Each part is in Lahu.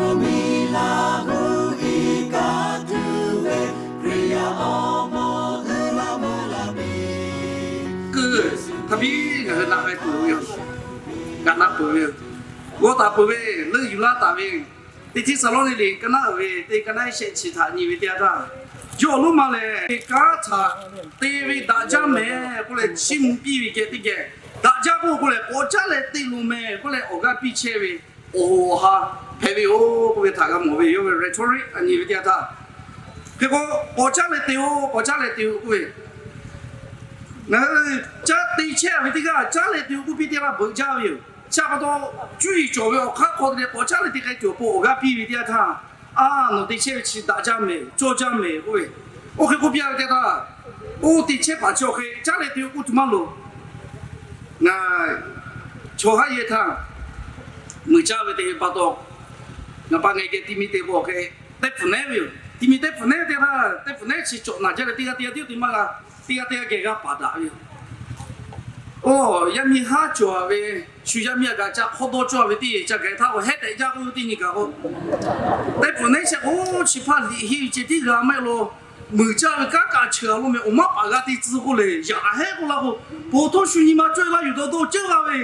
Awˬ miˬ laˬ gu iˉ kaˆ tuˬ ve Hkriꞈ yaˇ awˬ moˍ uiˍ la mvuh la piˇ. Kuiˬ hk'a biˇ ngaˬ hui naꞈ g'a peuˬ ve yoˬ. G'a naꞈ peuˬ ve yoˬ. G'aw taˍ peuˬ ve, leuˆ yuˬ laˇ taˍ ve, teˇ Hteˇsaˍlawˇniˆ liꞈ ka naˆ uiˍ ve teˇ ka naˆ shehˆ chi htaꞈ nyi ve teˇ yanˇ htaˇ, yawˇ awˬ lonˉ ma lehˬ, kanˉ htaꞈ te ve daꞈ jaˇ mehˍ k'oˆ leh chiˇ mvuh piˇ ve geh teˇ geh, daꞈ jaˇ k'oˆ k'o lehˬ, k'awꞈ caˉ leh te loˍ mehˍ k'oˆ leh awˬ g'aˇ piˇ chehˇ ve awˬ hoꞈ awˬ ha hpehꞈ ve yoˬ k'oˆ ve htaꞈ g'a mawˬ ve yoˬ. Yawˇ ve rhetoric a nyi ve teˇ yanˇ htaˇ, hk'e k'o, k'awꞈ caˉ leh te-o, k'awꞈ caˉ leh te-o k'oˆ ve, ngaˬ hui caˉ te chehˇ ve teˇ g'aˇ caˉ leh te-o k'oˆ piˇ teˇ g'aˇ beuꞈ jaˇ ve yoˬ. Chi pa taw, cuˇ yiˍ cawˬ ve awˬ hk'aˇ hk'aw te leh k'awꞈ caˉ leh te k'ai tuˬ awˬ pon awˬ g'aˇ piˇ ve teˇ yanˇ htaˇ, a, nawˬ te chehˇ ve chi daꞈ jaˇ mehˍ, cawˇ jaˇ mehˍ k'oˆ ve, oˇ hk'e k'oˆ piˇ ve teˇ yanˇ htaˇ, oˇ te chehˇ paˍ chi awˬ hk'e caˉ leh te-o k'oˆ tuˬ maˇ loˍ. Ngaˬ chaw haˉ yehˬ htaˇ muiˬ caˇ ve te pa taw, ngaˬ pa ngeh geh ti mi te k'o hk'e, teˇ hpfuhˍ nehˉ ve yoˬ. Ti mi teˇ hpfuhˍ nehˉ teˇ htaˇ, teˇ hpfuhˍ nehˉ chi cawꞈ naˬ jaˇ leh teˇ g'aˇ teˇ g'aˇ tiˉ te maˇ g'a, teˇ g'aˇ teˇ g'aˇ geh g'a paˍ daꞈ ve yoˬ. Oˇ yaˇ miˇ haˉ cawˬ ve, shu yaˇ miˇ a kaꞈ ca hk'awˇ dawˇ cawˇ ve teˇ ceuˬ ca gaˬ htaˇ k'o, hehˉ tehꞈ jaˇ k'oˆ ve teˇ nyi kaꞈ k'o, teˇ hpfuhˍ nehˉ shehˆ k'o chi hpaˇ liꞈ henˇ ve ceh tiˉ g'a maˇ heˆ law. Muiˬ caˇ ve kanˉ kaꞈ cheuˬ a lo meh, awˬ maˇ paˍ g'a te tcuh k'oˆ lehˬ, yaꞈ hehˉ k'oˆ la k'o, po htoˇ shu nyi ma cawˇ laˇ yuˬ dawˇ dawˇ ceuˇ g'a ve,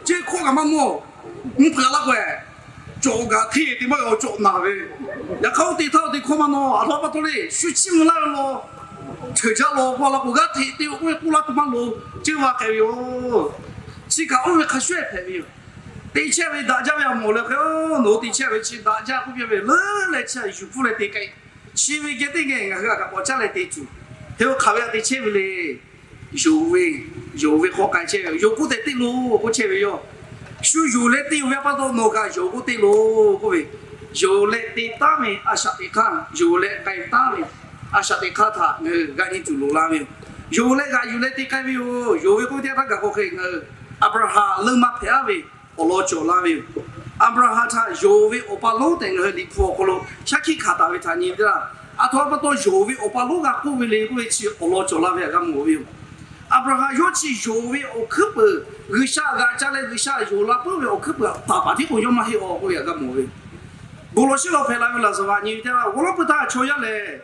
ceh hkawˇ kaꞈ maˇ mawˬ. Mvuhˇ hpeuꞈ laˇ k'o, cawˬ gaˬ hteˇ te maˇ g'a cawꞈ naˬ ve, yaꞈ hk'aˇ oˇ te htaˇ oˇ te hkawˇ maˇ nawˬ, a htoꞈ ma pa taw le, shu chiˇ mvuh laˇ ve law, cheuˬ jaˇ law k'oˆ la k'o, g'aˇ hteꞈ te-o k'oˆ ve k'oˆ laˇ tuˬ maˇ loˍ, ceuˇ va k'ai ve yoˬ. Chi kaꞈ oˇ ve hk'a shuˍ hpehꞈ ve yoˬ. Te chehˇ ve daꞈ jaˇ ve a mawˬ leh hk'e, nawˬ hui te chehˇ ve chi daꞈ jaˇ k'oˆ piˇ ve leuˉ leh chi yuˬ hpfuhˇ leh te k'ai. Chi ve geh teˇ geh ngaˬ hui a kaꞈ k'awꞈ caˉ leh te tuˬ, hk'e hk'aˬ ve a te chehˇ ve le. Yonˍ ve, yonˍ ve hk'aw k'ai chehˇ ve, yonˍ k'oˆ tehꞈ te loˬ k'oˆ chehˇ ve yoˬ. Shu yonˍ leh te-o ve pa taw nawˬ kaꞈ yonˍ k'oˆ te loˬ k'oˆ ve, yonˍ leh te taˉ ve a shaꞈ teꞈ hk'aˇ, yonˍ leh k'ai taˉ ve a shaꞈ teꞈ hk'aˇ htaꞈ ngaˬ hui g'a nyi tuˬ loˍ la ve yoˬ. Yonˍ leh g'aꞈ yuˬ leh te k'ai ve yoˬ. Yonˍ ve k'oˆ ve teˇ htaˇ gaˬ k'o hk'e ngaˬ hui Aˍbraˍhanˍ leuˇ maˇ hpehꞈ-a ve awˬ lawn cawˬ la ve yoˬ. Aˍbraˍhanˍ htaꞈ yonˍ ve awˬ pa lonˉ tehꞈ ngaˬ hui Liꞈ hpu awˬ hk'aw lo shaˉ hkiˆ hkanˍ taˍ ve htaꞈ nyi ve teˇ htaˇ, a htoꞈ ma pa taw yonˍ ve awˬ pa lonˉ g'a k'oˆ ve le k'oˆ ve chi awˬ lawn cawˬ la ve htaꞈ g'a mawˬ ve yoˬ. Aˍbraˍhanˍ yawˇ chi yonˍ ve awˬ hkuiˉ peuˬ, G'uiˬsha g'aꞈ ca leh G'uiˬsha yonˍ la puiˉ ve awˬ hkuiˉ peuˬ taˍ paˍ tiˉ k'o yawˇ maˇ heˆ-a k'oˆ ve htaꞈ g'a mawˬ ve yoˬ. Bon lawˬ shiˉ lawˬ hpehꞈ la ve laˍzaˍvaˍ nyi ve teˇ htaˇ, g'aw lawˉ peuˇ htaˇ chaw yaˇ lehˬ,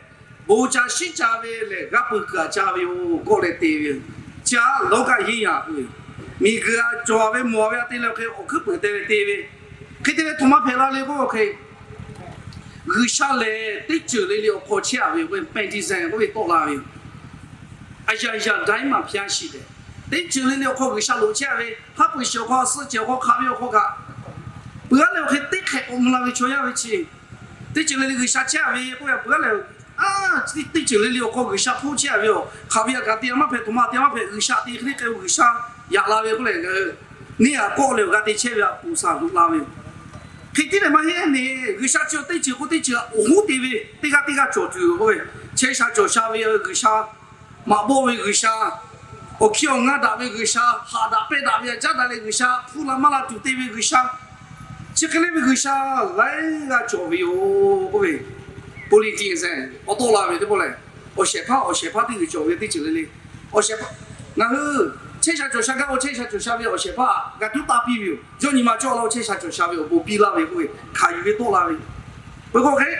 bon ca shiˉ ca ve lehˬ g'aˇ peuˬ kuiˬ aꞈ ca ve yoˬ. Kawˆ leh te ve yoˬ. Chi a lawˉ kaꞈ henˇ yaꞈ k'oˆ ve, miˬguiˬ a cawˬ ve mawˬ ve a te leh hk'e awˬ hkuiˉ peuˬ te ve te ve, hk'e te leh htoꞈ ma hpehꞈ la le k'oˆ hk'e, G'uiˬsha lehˬ teˇ ceuˬ le le awˬ hk'aw chehˇ-a ve yoˬ k'oˆ ve, pantheism k'oˆ ve tawˆ la ve yoˬ. အရာရာတိုင်းမှာ ဘုရားရှိတယ်. Teˇ ceuˬ le le awˬ hk'aw G'uiˬsha loꞈ chehˇ-a ve, haˉ pui shiˍ awˬ hk'aw, suh cehˬ awˬ hk'aw, hk'aˬ ve awˬ hk'aw kaꞈ, peuˬ-a leh awˬ hk'e teˇ hk'ehꞈ k'awꞈ mvuh la ve chaw yaˇ ve chi, teˇ ceuˬ le le G'uiˬsha chehˇ-a ve k'oˆ ve, peuˬ-a leh, a, teˇ ceuˬ le le awˬ hk'aw G'uiˬsha hpoˇ chehˇ-a ve yoˬ. Hk'aˬ ve yaꞈ kaꞈ te-a maˇ hpehꞈ, htoꞈ ma te-a maˇ hpehꞈ, G'uiˬsha te hk'e le k'ai-o, G'uiˬsha yaꞈ la ve k'oˆ leh, neˇ htaꞈ kawˆ leh awˬ g'a te chehˇ ve htaꞈ ponˬ saˍ loꞈ la ve yoˬ. Hk'e tiˉ lehˬ maˇ heˆ ne, G'uiˬsha chi teˇ ceuˬ k'oˆ teˇ ceuˬ awˬ hoˉ te ve teˇ g'aˇ teˇ g'aˇ cawˬ tuˬ yoˬ k'oˆ ve, chehˇ sha cawˬ sha ve G'uiˬsha, maꞈ bawˆ ve G'uiˬsha, awˬ hkiˇ awˬ ngaˇ daꞈ ve G'uiˬsha, haꞈ daꞈ pehnˇ daꞈ ve, a caˉ daꞈ leh G'uiˬsha, hpu la maˇ la tuˬ te ve G'uiˬsha, chi hk'e le ve G'uiˬsha laiˉ g'aˇ cawˬ ve yoˬ k'oˆ ve, polytheism k'awꞈ tawˆ la ve teˇ pawˆ lehˬ, awˬ shehˍ hpaˇ awˬ shehˍ hpaˇ teˇ g'uiˬ cawˬ ve teˇ ceuˬ le le, awˬ shehˍ hpaˇ, ngaˬ hui chehˇ sha cawˬ sha gaˇ k'o chehˇ sha cawˬ sha ve awˬ shehˍ hpaˇ g'a tuˉ taˇ piˇ ve yoˬ. Yawˇ nyi ma cawˇ la-o chehˇ sha cawˬ sha ve awˬ bon piˇ laˇ ve k'oˆ ve, hkanˍ yuˬ ve tawˆ la ve. Peuˬ k'o hk'e,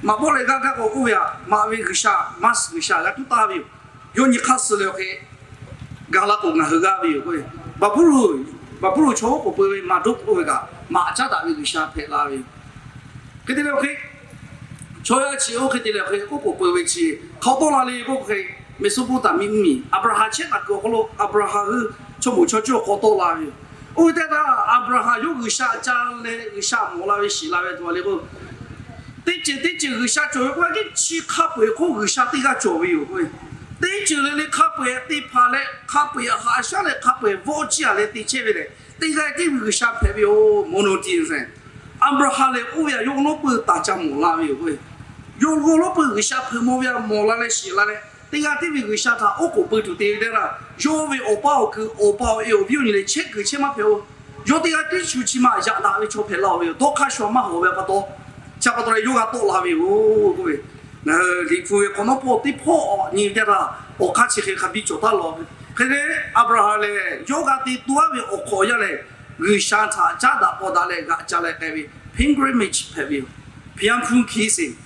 maꞈ bawˆ leh g'aˇ gaˇ k'o k'oˆ ve htaꞈ maꞈ ve G'uiˬsha, Mars G'uiˬsha g'a tuˉ taˇ ve yoˬ. Yawˇ nyi hk'aˇ suh leh awˬ hk'e, gaˬ la k'o ngaˬ hui g'aˇ ve yoˬ k'oˆ ve, Baˍbuˍlonˍ, Baˍbuˍlonˍ chaw oˉ k'oˍ peuˬ ve Maˍrdukˆ k'oˆ ve kaꞈ maꞈ caˉ daꞈ ve G'uiˬsha hpehꞈ la ve yoˬ. Hk'e te leh awˬ hk'e, chaw yaˇ chi oˇ hk'e te leh awˬ hk'e oˉ k'oˍ peuˬ ve chi hk'aw tawˆ la le k'oˆ hk'e, Meˍsoˇpoˍtaˍmiˆ mvuhˇmiˬ Aˍbraˍhanˍ chehˇ taˍ kuiˬ awˬ hk'aw lo Aˍbraˍhanˍ hui chaw moˍ chaw cawˇ hk'aw tawˆ la ve yoˬ. Oˇ ve teˇ htaˇ Aˍbraˍhanˍ yawˇ G'uiˬsha ca leh G'uiˬsha mawˬ la ve shiˍ la ve htoꞈ ma le k'o, teˇ ceuˬ teˇ ceuˬ G'uiˬsha cawˬ ve k'oˆ ve, chi hk'a peu-eˬ hk'oˆ G'uiˬsha teˇ g'aˇ cawˬ ve yoˬ k'oˆ ve. Teˇ ceuˬ le le hk'a peu-eˬ te hpanˍ leh, hk'a peu-eˬ haꞈ shaˉ leh, hk'a peu-eˬ vawˆ ciˇ-a leh te chehˇ ve lehˬ, teˇ g'aˇ tiˉ ve G'uiˬsha hpehꞈ ve yoˬ. Monotheism. Aˍbraˍhanˍ lehˬ oˇ ve htaꞈ yawˇ g'aw lawˉ peuˇ taˍ ca mawˬ la ve yoˬ k'oˆ ve. Yawˇ g'aw lawˉ peuˇ G'uiˬsha hpeuꞈ maw ve htaꞈ mawˬ la leh shiˍ la leh, teˇ g'aˇ tiˉ ve G'uiˬsha htaꞈ oˉ k'oˍ pui tuˬ te ve teˇ htaˇ, yawˇ ve awˬ pa awˬ kuiˬ, awˬ pa awˬ e awˬ viˉ awˬ nyi lehˬ chehˇ kuiˬ chehˇ maˇ hpehꞈ-o. Yawˇ teˇ g'aˇ tiˉ shu chi ma yaꞈ daꞈ ve chaw hpehꞈ la-o ve yoˬ. Dawˇ hk'aˇ shu-a maˇ hawˍ ve pa taw, chi pa taw leh yawˇ g'a tawˆ la ve yoˬ k'oˆ ve. Ngaˬ hui Liꞈ hpu ve hk'awꞈ nawˉ pawˆ teˇ hpawˇ awˬ nyi ve teˇ htaˇ, awˬ hk'aˇ chi hk'e hk'a biˇ cawˬ taˉ law ve. Hk'e te leh Aˍbraˍhanˍ lehˬ yawˇ g'a te tuˬ-a ve awˬ hk'awꞈ yaˇ lehˬ, G'uiˬsha htaꞈ caˉ daꞈ k'aw daꞈ leh g'aꞈ ca leh k'ai ve pilgrimage hpehꞈ ve yoˬ. Pianˇ hpuˇ hkiˇ seˍ,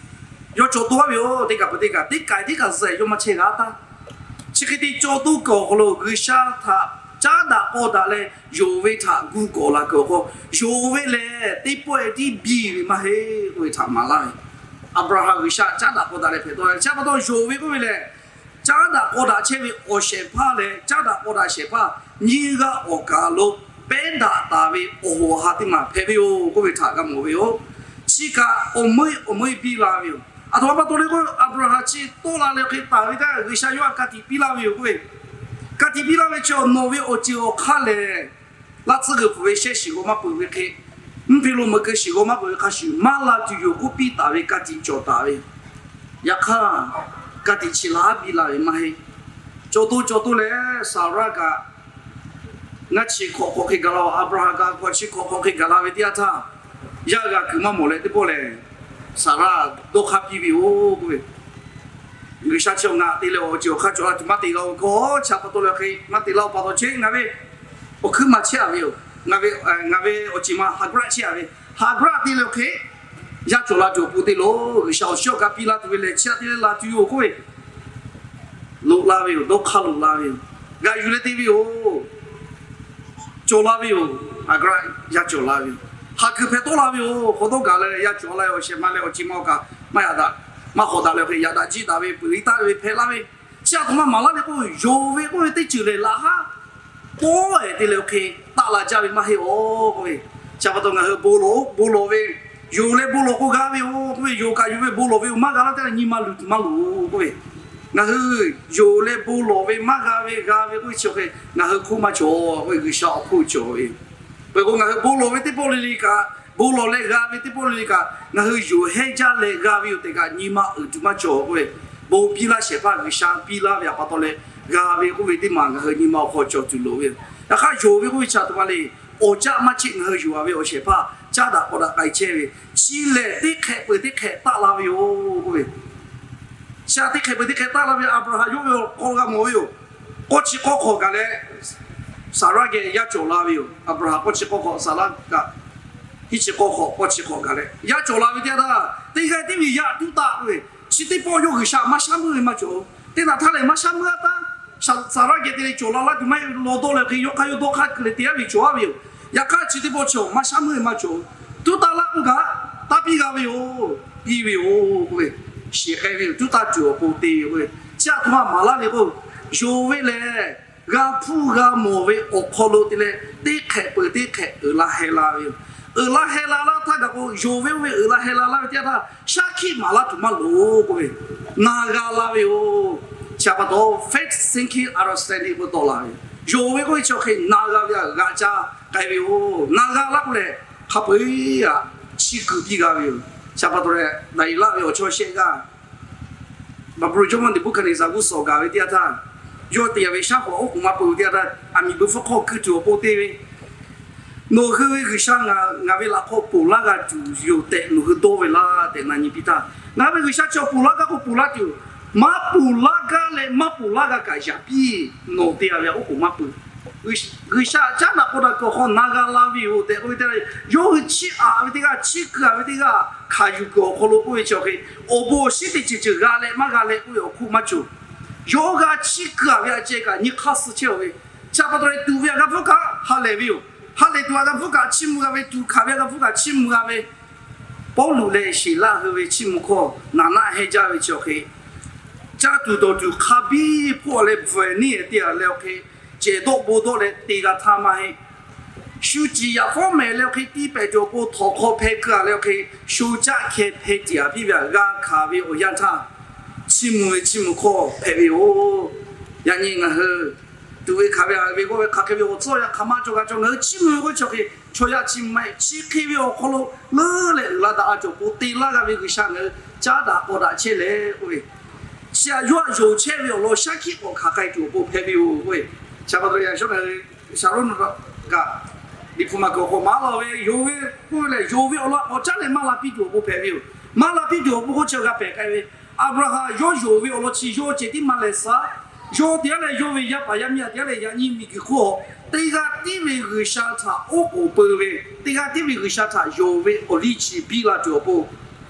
yawˇ cawˬ to-a ve yoˬ. Teˇ kaꞈ peuˬ teˇ kaꞈ, teˇ kaꞈ teˇ kaꞈ zuhꞈ yawˇ maˇ chehˇ g'a taˇ. Chi hk'e te cawˬ to kuiˬ awˬ hk'aw lo G'uiˬsha htaꞈ caˉ daꞈ k'aw daꞈ leh yonˍ ve htaꞈ gu kawꞈ la kuiˬ awˬ hk'aw, yonˍ ve lehˬ teˇ pawˆ-e tiˉ biˇ ve maˇ heˆ k'oˆ ve htaꞈ maˍ laˇ ve. Aˍbraˍhanˍ G'uiˬsha caˉ daꞈ k'aw daꞈ leh hpehꞈ taw ve chi pa taw yonˍ ve k'oˆ ve lehˬ, caˉ daꞈ k'aw daꞈ chehˇ ve awˬ shehˍ hpaˇ leh caˉ daꞈ k'aw daꞈ shehˍ hpaˇ nyiˇ g'aˇ awˬ kaˍ lo pehˉ daꞈ taˍ ve awˬ hoꞈ awˬ ha teˇ maˬ hpehꞈ ve yoˬ k'oˆ ve htaꞈ g'a mawˬ ve yoˬ. Chi kaꞈ awˬ meuˇ awˬ meuˇ biˇ la ve yoˬ. Aˬ htoꞈ ma pa taw le k'o, Aˍbraˍhanˍ chi tawˆ la leh hk'e taˍ ve htaˇ G'uiˬsha yawˇ htaꞈ ka tiꞈ piˇ laˇ ve yoˬ k'oˆ ve, ka tiꞈ piˇ laˇ ve chi awˬ nawˬ ve awˬ ceuˬ awˬ hk'aˇ lehˬ, laˇ tcuhˉ g'uiˬ pfuhˍ ve shehˆ shiˍ g'aw maˇ peuˬ ve hk'e, mvuhˇ hpe lo meuꞈ keu shiˍ g'aw maˇ peuˬ ve hk'a shuˍ maˇ la tuˬ yoˬ k'oˆ piˇ taˍ ve ka tiꞈ cawˬ taˍ ve. Yaꞈ hk'aˇ, ka tiꞈ chi laˇ biˇ la ve maˇ heˆ. Cawˬ to cawˬ to leh Saˍraˆ kaꞈ ngaˇ chi hk'awꞈ hk'awꞈ hk'e gaˬ la, Aˍbraˍhanˍ kaꞈ hk'awꞈ chi hk'awꞈ hk'awꞈ hk'e gaˬ la ve teˇ yanˇ htaˇ, yaˇ g'a kuiˬ maˇ mawˬ leh teˇ pawˆ lehˬ, Saˍraˆ dawˇ hk'aˇ piˇ ve yoˬ k'oˆ ve, G'uiˬsha chi awˬ ngaˬ te leh awˬ ceuˬ awˬ hk'aˇ cawˬ la tuˬ maˇ te g'a-o, hkawˇ chi pa taw leh hk'e maˇ te laˇ-o pa taw chehˇ ngaˬ ve awˬ hkuiˉ maˬ chehˇ-a ve yoˬ. Ngaˬ ve, ngaˬ ve awˬ ceuˬ ma Haˍgraˆ chehˇ-a ve, Haˍgraˆ te leh awˬ hk'e yaˇ cawˬ la tuˬ awˬ pon te loˬ. G'uiˬsha awˬ shiˉ awˬ ka piˇ laˇ tuˬ ve lehˬ, chi htaꞈ te leh la tuˬ yoˬ k'oˆ ve, loꞈ la ve yoˬ. Dawˇ hk'aˇ loꞈ la ve yoˬ. G'a yuˬ leh te ve yoˬ. Cawˬ la ve yoˬ. Haˍgraˆ yaˇ cawˬ la ve yoˬ. Haˍ kuiˬ hpehꞈ tawˆ la ve yoˬ. Hk'awꞈ dawˇ gaˬ leh yaˇ cawˬ la ve awˬ shehˍ ma leh awˬ ceuˬ ma awˬ kaꞈ maˇ yaꞈ daꞈ, maˇ hawꞈ daꞈ leh hk'e yaꞈ daꞈ jiˆ daꞈ ve peuˬ-eˬ taˆ ve hpehꞈ la ve, chi a htoꞈ ma maˍ laˇ le k'o, yonˍ ve k'oˆ ve teˇ ceuˬ lehˬ laꞈ haˉ tawˆ-e te leh hk'e taˆ la jaˇ ve maˇ heˆ-oˬ k'oˆ ve, chi pa taw ngaˬ hui bon lawˬ, bon lawˬ ve, yonˍ leh bon lawˬ k'o g'a ve-oˬ k'oˆ ve, yonˍ kaꞈ yonˍ ve bon lawˬ ve-oˬ, maˇ g'a laˇ tehꞈ nyi ma luˬ tuˬ maˇ loˍ k'oˆ ve, ngaˬ hui yonˍ leh bon lawˬ ve maˇ g'a ve g'a ve k'oˆ ve chi awˬ hk'e ngaˬ hui hk'oˆ maˇ cawˬ k'oˆ ve, G'uiˬsha awˬ hk'oˆ cawˬ ve. Peuˬ k'o ngaˬ hui bon lawˬ ve teˇ pawˆ le le kaꞈ, bon lawˬ leh g'a ve teˇ pawˆ le le kaꞈ, ngaˬ hui yonˍ hehnˇ jaˇ leh g'a ve yoˬ tehꞈ kaꞈ nyi ma uiˍ tuˬ maˇ cawˬ k'oˆ ve, bon piˇ laˇ shehˍ hpaˇ G'uiˬsha piˇ laˇ ve a pa taw leh g'a ve k'oˆ ve teˇ maˬ ngaˬ hui nyi ma awˬ hk'aw cawˬ tuˬ loˍ ve yoˬ. Yaꞈ hk'aˇ yonˍ ve k'oˆ ve chi a htoꞈ ma le, awˬ caˆ maˇ cheˆ ngaˬ hui yonˍ-a ve awˬ shehˍ hpaˇ caˉ daꞈ k'aw daꞈ k'ai chehˇ ve, chi lehˬ teˇ hk'ehꞈ peuˬ teˇ hk'ehꞈ taˆ la ve yoˬ k'oˆ ve, chi a teˇ hk'ehꞈ peuˬ teˇ hk'ehꞈ taˆ la ve Aˍbraˍhanˍ yawˇ ve awˬ hk'aw g'a mawˬ ve yoˬ. K'awˇ chi k'awˇ hk'awꞈ gaˬ leh Saˍraˆ geh yaˇ cawˬ la ve yoˬ. Aˍbraˍhanˍ k'awˇ chi k'awˇ hk'awꞈ, Saˍraˆ kaꞈ hiˉ chi k'awˇ hk'awꞈ, k'awˇ chi hk'awꞈ gaˬ leh yaˇ cawˬ la ve teˇ yanˇ htaˇ, teˇ g'aˇ tiˉ ve yaˇ tuˉ taˆ ve, chi teˇ pawˆ yawˇ G'uiˬsha maˇ shaˉ meuˇ ve maˇ cawˬ. Teˇ naꞈ htaˇ lehˬ maˇ shaˉ meuˇ-a taˇ. Saˍraˆ geh te leh cawˬ la laˇ tuˬ maˇ heˆ, law dawˇ leh hk'e yawˇ hk'aˇ yawˇ dawˇ hk'aˇ keu leh te-a ve cawˬ-a ve yoˬ. Yaꞈ hk'aˇ chi teˇ pawˆ chi maˇ shaˉ meuˇ ve maˇ cawˬ. Tuˉ taˆ laˇ k'oˆ kaꞈ, taˇ piˇ g'a ve yoˬ. Piˇ ve yoˬ k'oˆ ve, shiˍ k'ai ve yoˬ. Tuˉ taˇ tuˬ awˬ pon te ve k'oˆ ve, chi a htoꞈ ma maˍ laˇ le k'o, yonˍ ve lehˬ g'a hpuˇ g'a mawˬ ve awˬ hk'aw lo te leh teˇ hk'ehꞈ peuˬ teˇ hk'ehꞈ uiˍ la heh la ve yoˬ. Uiˍ la heh la laˇ htaˇ kaꞈ k'o, yonˍ ve oˇ ve uiˍ la heh la laˇ ve teˇ yanˇ htaˇ, shaˉ hkiˆ maˍ laˇ tuˬ maˇ loˍ k'oˆ ve, na g'a la ve yoˬ. Chi a pa taw faith, thinking, understanding k'oˆ tawˆ la ve, yonˍ ve k'oˆ ve chi awˬ hk'e na g'a ve htaꞈ g'aꞈ ca k'ai ve yoˬ. Na g'a laˇ k'oˆ lehˬ, hk'a peu-eˬ htaꞈ chiˇ kuiˬ piˇ g'a ve yoˬ. Chi a pa taw leh Daˍyeˍlaˆ ve awˬ chawˇ shehˆ g'aˇ Baˍbuˍlonˍ jawˇmawˇ Neˍbuˆhkaˍneˍzaˍ g'uˇ suhˍ gaˬ ve teˇ yanˇ htaˇ, yawˇ te-a ve shaˉ hk'awꞈ oˉ k'oˍ maˇ peu-eˬ teˇ yanˇ htaˇ, aˬ miˍ beuꞈ hpfuhˇ hkawˇ keu tuˬ awˬ pon te ve, Nawˬ hui ve G'uiˬsha ngaˬ, ngaˬ ve laꞈ hk'aw ponˬ laˇ g'a tuˬ yoˬ tehꞈ nawˬ hui dawˇ ve laˇ tehꞈ na nyi piˇ htaˇ, ngaˬ ve G'uiˬsha chi awˬ ponˬ laˇ gaˇ k'o ponˬ laˇ tuˬ yoˬ. Maˇ ponˬ laˇ gaˇ leh maˇ ponˬ laˇ g'a kaꞈ yaꞈ piˇ. Nawˬ te-a ve oˉ k'oˍ maˇ peu. G'uiˬsha caˉ daꞈ k'aw daꞈ kuiˬ awˬ hk'aw na g'a la ve yoˬ tehꞈ k'oˆ ve teˇ yanˇ, yawˇ hui chiˇ aꞈ ve teˇ g'aˇ, chiˇ kuiˬ aꞈ ve teˇ g'aˇ hkanˍ yuˬ kuiˬ awˬ hk'aw lo k'oˆ ve chi awˬ hk'e, awˬ bon awˬ shinˉ teˇ ceuˬ ceuˬ g'a leh maˇ g'a leh k'oˆ ve awˬ hk'oˆ maˇ cawˬ. Yawˇ g'a chiˇ kuiˬ aꞈ ve a ceh kaꞈ nyi hk'aˇ suh chehˇ-a ve, chi a pa taw leh tuꞈ ve a g'a hpfuhˇ kaꞈ ha lehˬ ve yoˬ. Ha lehˬ tuˬ a g'a hpfuhˇ kaꞈ chiˇ mvuh g'a ve, tuꞈ hkanˍ ve a g'a hpfuhˇ kaꞈ chiˇ mvuh g'a ve, Pawˇluꞈ leh Siˍlaˆ hui ve chiˇ mvuh hkawˇ naˍ naˆ hehnˇ jaˇ ve chi awˬ hk'e, caˇ tuˬ dawˬ tuˬ hk'a biˇ hpawˇ leh bvuhˬ-e neˇ-e te-a leh awˬ hk'e, cehˬ dawˆ bon dawˆ leh te g'a htaˇ maˇ heˆ. Shu ciˍ yaꞈ fawˉ mehˍ leh awˬ hk'e tiˇ pehˍ tuˬ awˬ pon htawnˍ hk'aw hpeh keu-a leh awˬ hk'e, sho caˆ hkeh hpeh tiꞈ-a piˇ ve htaꞈ g'a hkanˍ ve awˬ yanˇ htaˇ, chiˇ mvuh ve chiˇ mvuh hkawˇ hpehꞈ ve yoˬ. Yaꞈ nyi ngaˬ hui tuꞈ ve hkanˍ ve a ve g'awˇ ve hk'aˬ hk'e ve awˬ tcuhˇ yaˇ hk'aˬ ma cawˬ g'a cawˬ, ngaˬ hui chiˇ mvuh ve k'oˆ ve chi awˬ hk'e chaw yaˇ chi mvuh maˇ heˆ. Chi hk'e ve awˬ hk'aw lo leuˉ leh uiˍ la daꞈ-a cawˬ pon te laˇ g'a ve G'uiˬsha ngaˬ hui caˉ daꞈ k'aw daꞈ chehˇ leh k'oˆ ve, chi aꞈ yawˇ aꞈ yonˍ chehˇ ve awˬ lawn shaˉ hkiˆ k'awꞈ hkanˍ k'ai tuˬ awˬ pon hpehꞈ ve yoˬ k'oˆ ve, chi pa taw leh yaꞈ shawˉ ngaˬ hui Shaˍronˍ kaꞈ, Liꞈ hpu maˬ kuiˬ awˬ hk'aw maˍ laˇ ve, yonˍ ve k'oˆ ve lehˬ, yonˍ ve awˬ lawn k'awꞈ caˉ leh maˇ la piˇ tuˬ awˬ pon hpehꞈ ve yoˬ. Maˇ la piˇ tuˬ awˬ pon k'oˆ chi g'a pehˬ k'ai ve, Aˍbraˍhanˍ yawˇ yonˍ ve awˬ lawn chi yawˇ ceh tiˉ maˇ leh saˉ, yawˇ te-a leh yawˇ ve yaˇ paˍ yaˇ miˇ aꞈ te-a leh yaꞈ nyi miˬguiˬ hk'oˆ teˇ g'aˇ tiˉ ve G'uiˬsha htaꞈ oˉ k'oˍ peu ve, teˇ g'aˇ tiˉ ve G'uiˬsha htaꞈ yonˍ ve awˬ liˇ chi biˇ la tuˬ awˬ pon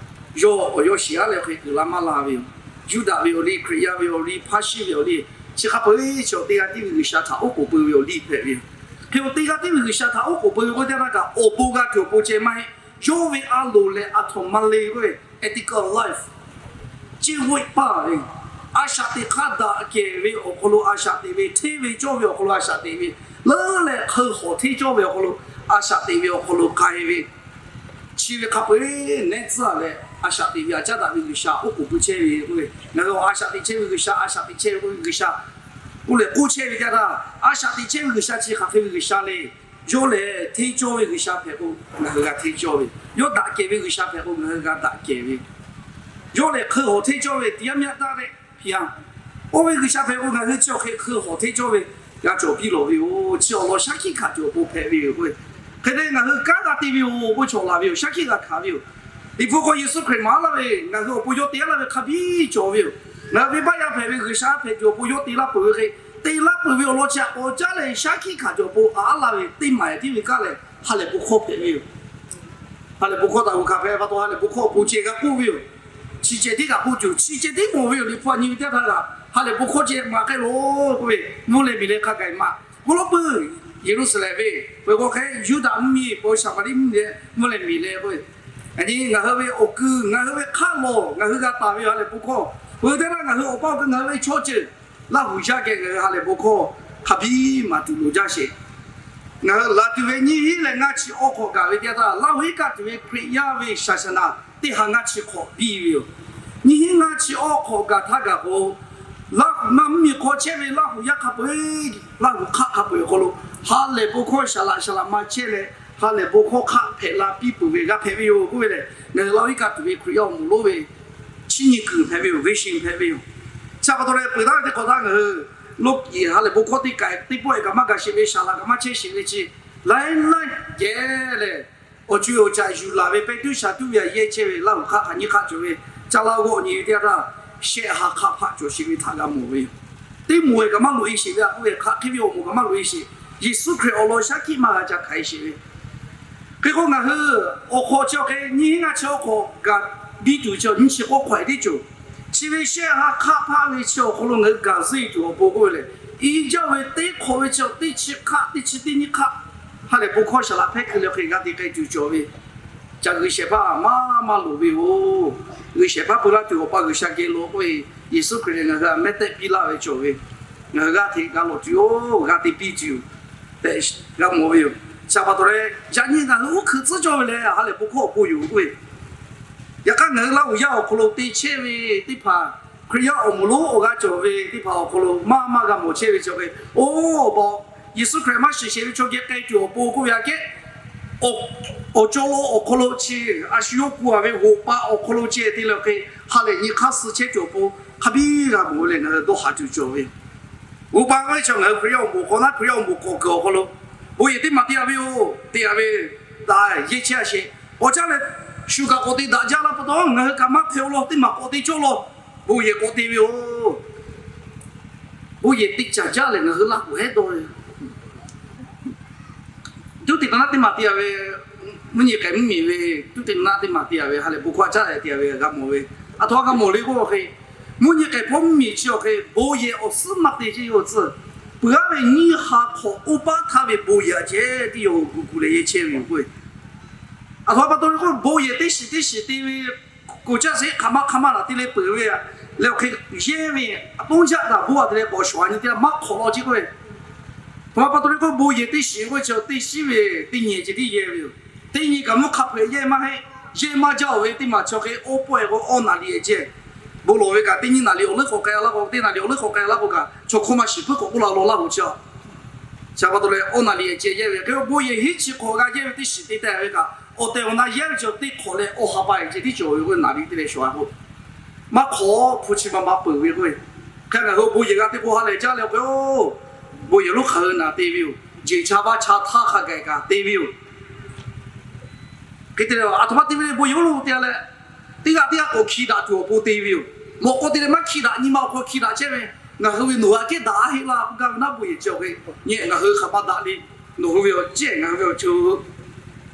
yawˇ awˬ yawˇ shiˍ aˉ leh hk'e kuiˬ la maˇ la ve yoˬ. Yuˇdaꞈ ve awˬ liˇ, Hkriꞈ yaˇ ve awˬ liˇ, hpaˇ shiˉ ve awˬ liˇ, chi hk'a peu-eˬ chi awˬ teˇ g'aˇ tiˉ ve G'uiˬsha htaꞈ oˉ k'oˍ pui ve awˬ liˇ hpehꞈ ve yoˬ. Hk'e awˬ teˇ g'aˇ tiˉ ve G'uiˬsha htaꞈ oˉ k'oˍ pui ve k'oˆ teˇ g'aˇ kaꞈ awˬ bon g'a tuˬ awˬ pon ceh maˇ heˆ. Yawˇ ve a loˍ leh a htoꞈ ma le k'oˆ ve ethical life, ceh voˆ paˇ ve, a shaꞈ teꞈ hk'aˇ daꞈ kehˬ ve awˬ hk'aw lo a shaꞈ teꞈ ve, hteˇ ve cawˇ ve awˬ hk'aw lo a shaꞈ teꞈ ve, leuˉ leh hk'eun hawˬ hteˇ cawˇ ve awˬ hk'aw lo a shaꞈ teꞈ ve awˬ hk'aw lo k'ai ve, chi ve hk'a peu-eˬ nehˉ tcuhˉ leh a shaꞈ teꞈ ve a caˉ daꞈ ve G'uiˬsha oˉ k'oˍ pui chehˇ ve k'oˆ ve, ngaˬ hui a shaꞈ teꞈ chehˇ ve G'uiˬsha, a shaꞈ teꞈ chehˇ ve k'oˆ ve G'uiˬsha, oˇ lehˬ k'oˆ chehˇ ve teˇ htaˇ, a shaꞈ teꞈ chehˇ ve G'uiˬsha chi hk'aˬ hk'e ve G'uiˬsha le. Yawˇ lehˬ hteˇ cawˇ ve G'uiˬsha hpehꞈ k'o ngaˬ hui g'a hteˇ cawˇ ve, yawˇ daꞈ kehˬ ve G'uiˬsha hpehꞈ k'o ngaˬ hui g'a daꞈ kehˬ ve, yawˇ lehˬ hk'eun hawˬ hteˇ cawˇ ve တရားမျှတတဲ့ဘုရား, oˇ ve G'uiˬsha hpehꞈ k'o ngaˬ hui chi awˬ hk'e hk'eun hawˬ hteˇ cawˇ ve g'a cawˬ piˇ lawˬ ve yoˬ. Chi awˬ lawn shaˉ hkiˆ hkanˍ cawˬ awˬ pon hpehꞈ ve yoˬ k'o, hk'e te ngaˬ hui kanˉ g'a te ve yoˬ k'oˆ ve chaw laˬ ve yoˬ. Shaˉ hkiˆ g'a hkanˍ ve yoˬ. Liꞈ hpu hk'aw Yeˍsuˆ Hkriꞈ maˍ laˇ ve ngaˬ hui awˬ pon yawˇ te laˇ ve hk'a biˇ cawˬ ve yoˬ. Ngaˬ hui venˇbaˆ yaˇ hpehꞈ ve G'uiˬsha hpehꞈ tuˬ awˬ pon yawˇ te laˇ peuˬ ve hk'e, te laˇ peuˬ ve awˬ lawn chi htaꞈ k'awꞈ caˉ leh shaˉ hkiˆ hkanˍ cawˬ awˬ pon a aˉ laˇ ve teˇ maˬ tiˉ ve kaꞈ lehˬ ha lehˬ bon hkawˇ hpehꞈ ve yoˬ. Ha lehˬ bon hkawˇ taˍ g'uiˬ hk'aˬ hpehꞈ pa taw ha lehˬ bon hkawˇ awˬ pon ceh g'a k'oˆ ve yoˬ. Chi ceh tiˉ kaꞈ k'oˆ tuˬ, chi ceh tiˉ mawˬ ve yoˬ. Liꞈ hpu a nyi ve teˇ htaˇ kaꞈ ha lehˬ bon hkawˇ ceh maˍ k'ai loˬ k'oˆ ve, mvuhˇ leh miˬ leh hk'a gaˬ maꞈ k'oˆ lawˉ peuˬ. Yeˍruˆsaˍlehnˍ ve peuˬ k'o hk'e, Yuˇdaꞈ mvuhˇmiˬ, peuˬ Saˍmaˍriˆ mvuhˇmiˬ leh mvuhˇ leh miˬ leh k'oˆ ve, a nyi ngaˬ hui ve awˬ kuiˬ ngaˬ hui ve hk'aˆ lawˬ ngaˬ hui g'a taˍ ve yoˬ. Ha lehˬ bon hkawˇ peuˬ teˇ htaˇ ngaˬ hui awˬ paˇ awˬ kuiˬ ngaˬ hui ve chaw ceuˬ Laˇ huˍ yaˇ geh ngaˬ hui ha lehˬ bon hkawˇ hk'a biˇ maˍ tuˬ loˍ jaˇ sheˍ. Ngaˬ hui laˬ tuˬ ve nyiˇ hinˉ leh ngaˇ chi awˬ hk'awꞈ gaˬ ve teˇ htaˇ, Laˇ huˍ iˉ kaˆ tuˬ ve Hkriꞈ yaˇ ve shaˍsaˍnaˍ teˇ ha ngaˇ chi hk'awꞈ biˇ ve yoˬ. Nyiˇ hinˉ ngaˇ chi awˬ hk'awꞈ gaˬ htaˇ gaˬ k'o, Laˇ huˍ maˇ mvuhˇmiˬ hk'aw chehˇ ve Laˇ huˍ yaˇ hk'a peu-eˬ, Laˇ huˍ hk'aˆ hk'a peu-eˬ awˬ hk'aw lo ha lehˬ bon hkawˇ shaˍ laꞈ shaˍ laꞈ ma chehˇ leh, ha lehˬ bon hkawˇ hk'aˆ hpehꞈ la piˇ peuˬ ve g'a hpehꞈ ve yoˬ k'oˆ ve lehˬ, ngaˬ hui Laˇ huˍ iˉ kaˆ tuˬ ve Hkriꞈ yaˇ awˬ moˍ lonˉ ve chi nyi kuiˬ hpehꞈ ve yoˬ. Vision hpehꞈ ve yoˬ. Chi pa taw leh peuˬ taˉ ve teˇ hk'awꞈ htaˇ ngaˬ hui lo yeˬ ha lehˬ bon hkawˇ teˇ k'ai teˇ pawˆ kaꞈ maˇ gaˬ sheˍ ve, shaˍ laꞈ kaꞈ maˇ chehˇ sheˍ ve chi, laiˉ laiˉ geh lehˬ, awˬ co awˬ caꞈ yuˬ laˬ ve pehˇ tuˉ sha tuˉ ve a yehˇ chehˇ ve Laˇ huˍ hk'aˆ hk'aˬ nyiˇ hk'aˆ cawˬ ve, ca la g'awˆ nyi ve teˇ htaˇ, shehˆ ha hk'aˆ hpaˆ cawˬ sheˍ ve htaꞈ g'a mawˬ ve yoˬ. Teˇ moˍ e kaꞈ maˇ loꞈ e sheˍ ve, a k'oˆ ve hk'aˬ hk'e ve awˬ moˍ kaꞈ maˇ loꞈ e sheˍ. Yeˍsuˆ Hkriꞈ awˬ lawn shaˉ hkiˆ maˇ g'a ca hkanˍ e sheˍ ve Hk'e k'o ngaˬ hui awˬ hk'awꞈ chi awˬ hk'e nyiˇ hinˉ ngaˇ chi awˬ hk'awꞈ gaˬ biˇ tuˬ chi nyiˇ chi k'awˇ hk'awꞈ e teˇ ceuˬ, chi ve shehˆ ha hk'aˆ hpaˆ ve chi awˬ hk'aw lo ngaˬ hui gaˬ zuhˆ e tuˬ awˬ pon k'oˆ ve lehˬ, i jaˇ ve teˇ hk'awꞈ ve chi teˇ chi hk'aˆ teˇ chi teˇ nyiˇ hk'aˆ ha lehˬ bon hkawˇ shaˍ laꞈ hpehˇ hkui leh hk'e g'a te k'ai tuˬ cawˬ ve, ca G'uiˬsha shehˍ hpaˇ maˇ maˇ loˍ ve yoˬ. G'uiˬsha shehˍ hpaˇ peu laˇ tuˬ awˬ pa G'uiˬsha geh lo k'oˆ ve, Yeˍsuˆ Hkriꞈ lehˬ ngaˬ hui a mehˉ tehˆ piˇ laˇ ve cawˬ ve, ngaˬ hui g'aˇ hteꞈ g'a lawˬ tuˬ yoˬ, g'a te piˇ tuˬ yoˬ tehꞈ g'a mawˬ ve yoˬ. Chi pa taw leh yaꞈ nyi ngaˬ hui uˉ hkui tcuhˉ cawˇ ve lehˬ ha lehˬ bon hkawˇ awˬ pon yoˬ k'oˆ ve, yaꞈ hk'aˇ ngaˬ hui Laˇ huˍ yaˇ awˬ hk'aw lo te chehˇ ve teˇ hpaˍ, Hkriꞈ yaˇ awˬ moˍ lonˉ awˬ g'aˇ cawˬ ve teˇ hpaˍ awˬ hk'aw lo maˇ maˇ g'a mawˬ chehˇ ve chi hk'e, oˇ awˬ pa Yeˍsuˆ Hkriꞈ maˇ shiˍ sheˍ ve chaw geh k'ai tuˬ awˬ pon k'oˆ ve aꞈ kehˉ, awˬ cawˇ lo awˬ hk'aw lo chi a shu yawˇ ku a ve g'oꞈ pa awˬ hk'aw lo ceh te leh hk'e, ha lehˬ nyi hk'aˇ suh chehˇ tuˬ awˬ pon hk'a biˇ g'a mawˬ ve lehˬ ngaˬ hui dawˇ haˍ tuˬ cawˬ ve yoˬ. G'oꞈ pa k'oˆ ve chi ngaˬ hui Hkriꞈ yaˇ awˬ moˍ hk'aw naˉ Hkriꞈ yaˇ awˬ moˍ hk'awꞈ kuiˬ awˬ hk'aw lo bon yehˬ teˇ maˬ te a ve yoˬ, te a ve, daꞈ yehˇ chehˇ a sheˍ. Awˬ caˇ leh shu kaꞈ k'awꞈ te daꞈ jaˇ laˇ pa taw ngaˬ hui kaꞈ maˇ hpehꞈ-o law, teˇ maˬ k'awꞈ te cawˇ law, bon yehˬ k'awꞈ te ve yoˬ. Bon yehˬ teˇ caˬ jaˇ lehˬ ngaˬ hui Laˇ huˍ hehˉ dawˇ ve yoˬ. Tuˉ te naˍ naˆ teˇ maˬ te a ve, mvuhˇ nyi k'ai mvuhˇmiˬ ve, tuˉ te naˍ naˆ teˇ maˬ te a ve ha lehˬ bon hkawˇ caˇ leh te a ve g'a mawˬ ve, aˬ htoꞈ ma g'a mawˬ le k'oˆ hk'e, mvuhˇ nyi k'ai hpawˇ mvuhˇmiˬ chi awˬ hk'e bon yehˬ awˬ suhˉ maˇ te ceˇ yoˬ tcuh. Peuˬ aˉ ve nyiˇ ha hk'awꞈ oˇ paˉ htaˇ ve bon yehˬ a ceh tiˉ yoˬ gu gu leh yehˇ chehˇ ve yoˬ k'oˆ ve. Aˬ htoꞈ ma pa taw le k'o bon yehˬ teˇ shiˍ teˇ shiˍ te ve koˬ caˇ sheˍ hk'aˬ ma hk'aˬ ma laˬ te leh peuˬ ve, leh awˬ hk'e yehˇ ve, a toˇ jaˆ daꞈ boˇ a te leh k'awꞈ shawˍ a nyi teˇ g'aˇ maˇ hk'awꞈ law ceˇ k'oˆ ve. Aˬ htoꞈ ma pa taw le k'o bon yehˬ teˇ shiˍ k'oˆ ve chi teˇ shiˉ ve teˇ nyi ceh tiˉ yehˇ ve yoˬ. Teˇ nyi kaꞈ mvuhˇ hk'a peu-eˬ yehˇ maˇ heˆ. Yehˇ maˇ jaˇ-oˬ ve teˇ maˬ chi awˬ hk'e oˇ pawehˇ k'o awˇ naˍ riˍ-ehˍ ceh, bon lawˬ ve kaꞈ teˇ nyi naˍ riˍ awˬ leuˉ hk'awꞈ k'ai laˇ k'o, teˇ naˍ riˍ awˬ leuˉ hk'awꞈ k'ai laˇ k'o kaꞈ chaw hkawˇ maˇ shiˍ puiˉ k'awꞈ k'oˆ la law laˇ-oˬ chi. Chi pa taw leh awˇ naˍ riˍ-ehˍ ceh yehˇ ve hk'e, bon yehˬ hiˉ chi hk'awꞈ g'a yehˇ ve teˇ shiˍ te teh ve kaꞈ, awˬ tehˬ awˬ na yehˇ ve chi teˇ hk'awꞈ leh awˬ ha pa-ehˍ ceh tiˉ cawˬ ve k'o naˍ riˍ te leh shawˍ a k'o, maˇ hk'awꞈ hpu chi ma ma peuˬ ve k'o, hk'e ngaˬ hui bon yehˬ g'a te k'o ha lehˬ jaˇ leh k'o, bon yehˬ lonˉ hk'aˬ hui naˍ te ve yoˬ. Jeˬ cha vaˇ cha htaˇ hk'a gaˬ kaꞈ te ve yoˬ. Hk'e te leh aˬ htoꞈ ma te ve le bon yehˬ lonˉ lo te a leh, teˇ g'aˇ teˇ g'aˇ k'awꞈ hki daꞈ tuˬ awˬ pon te ve yoˬ. Mawꞈ k'aw te leh maˇ hki daꞈ nyi ma awˬ hk'aw hki daꞈ chehˇ ve, ngaˬ hui ve nawˬ hui aꞈ kehˉ daꞈ a heˆ laˇ k'oˆ gaˇ ve naˉ bon yehˬ ceh awˬ hk'e, nyi ngaˬ hui hk'aˬ ma daꞈ le, nawˬ hui ve awˬ cehˇ ngaˬ hui ve awˬ ceuˬ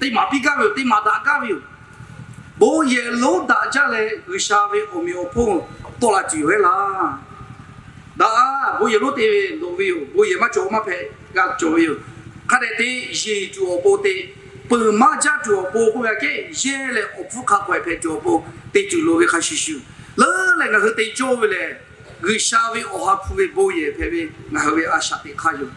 te maˍ piˇ gaˇ ve yoˬ, te maˍ daꞈ gaˇ ve yoˬ. Bon yehˬ lonˉ daꞈ jaˇ leh G'uiˬsha ve awˬ meꞈ awˬ hponˇ tawˆ la tuˬ yoˬ hehˉ laˇ. Daꞈ, bon yehˬ lonˉ te ve loꞈ ve yoˬ. Bon yehˬ maˇ cawˬ maˇ hpehꞈ g'a cawˬ ve yoˬ. Hk'a dehꞈ te yeˬ tuˬ awˬ pon te, peuˬ maˇ jaˇ tuˬ awˬ pon k'oˆ ve aꞈ kehˉ yehˇ leh awˬ hpfuhˇ hk'a k'awehꞈ hpehꞈ tuˬ awˬ pon te tuˬ loˍ ve hk'a shuˍ shuˍ, leuˉ leh ngaˬ hui te cawˇ ve lehˬ, G'uiˬsha ve awˬ ha hpu ve bon yehˬ hpehꞈ ve ngaˬ hui ve a shaꞈ teꞈ hk'aˇ yoˬ.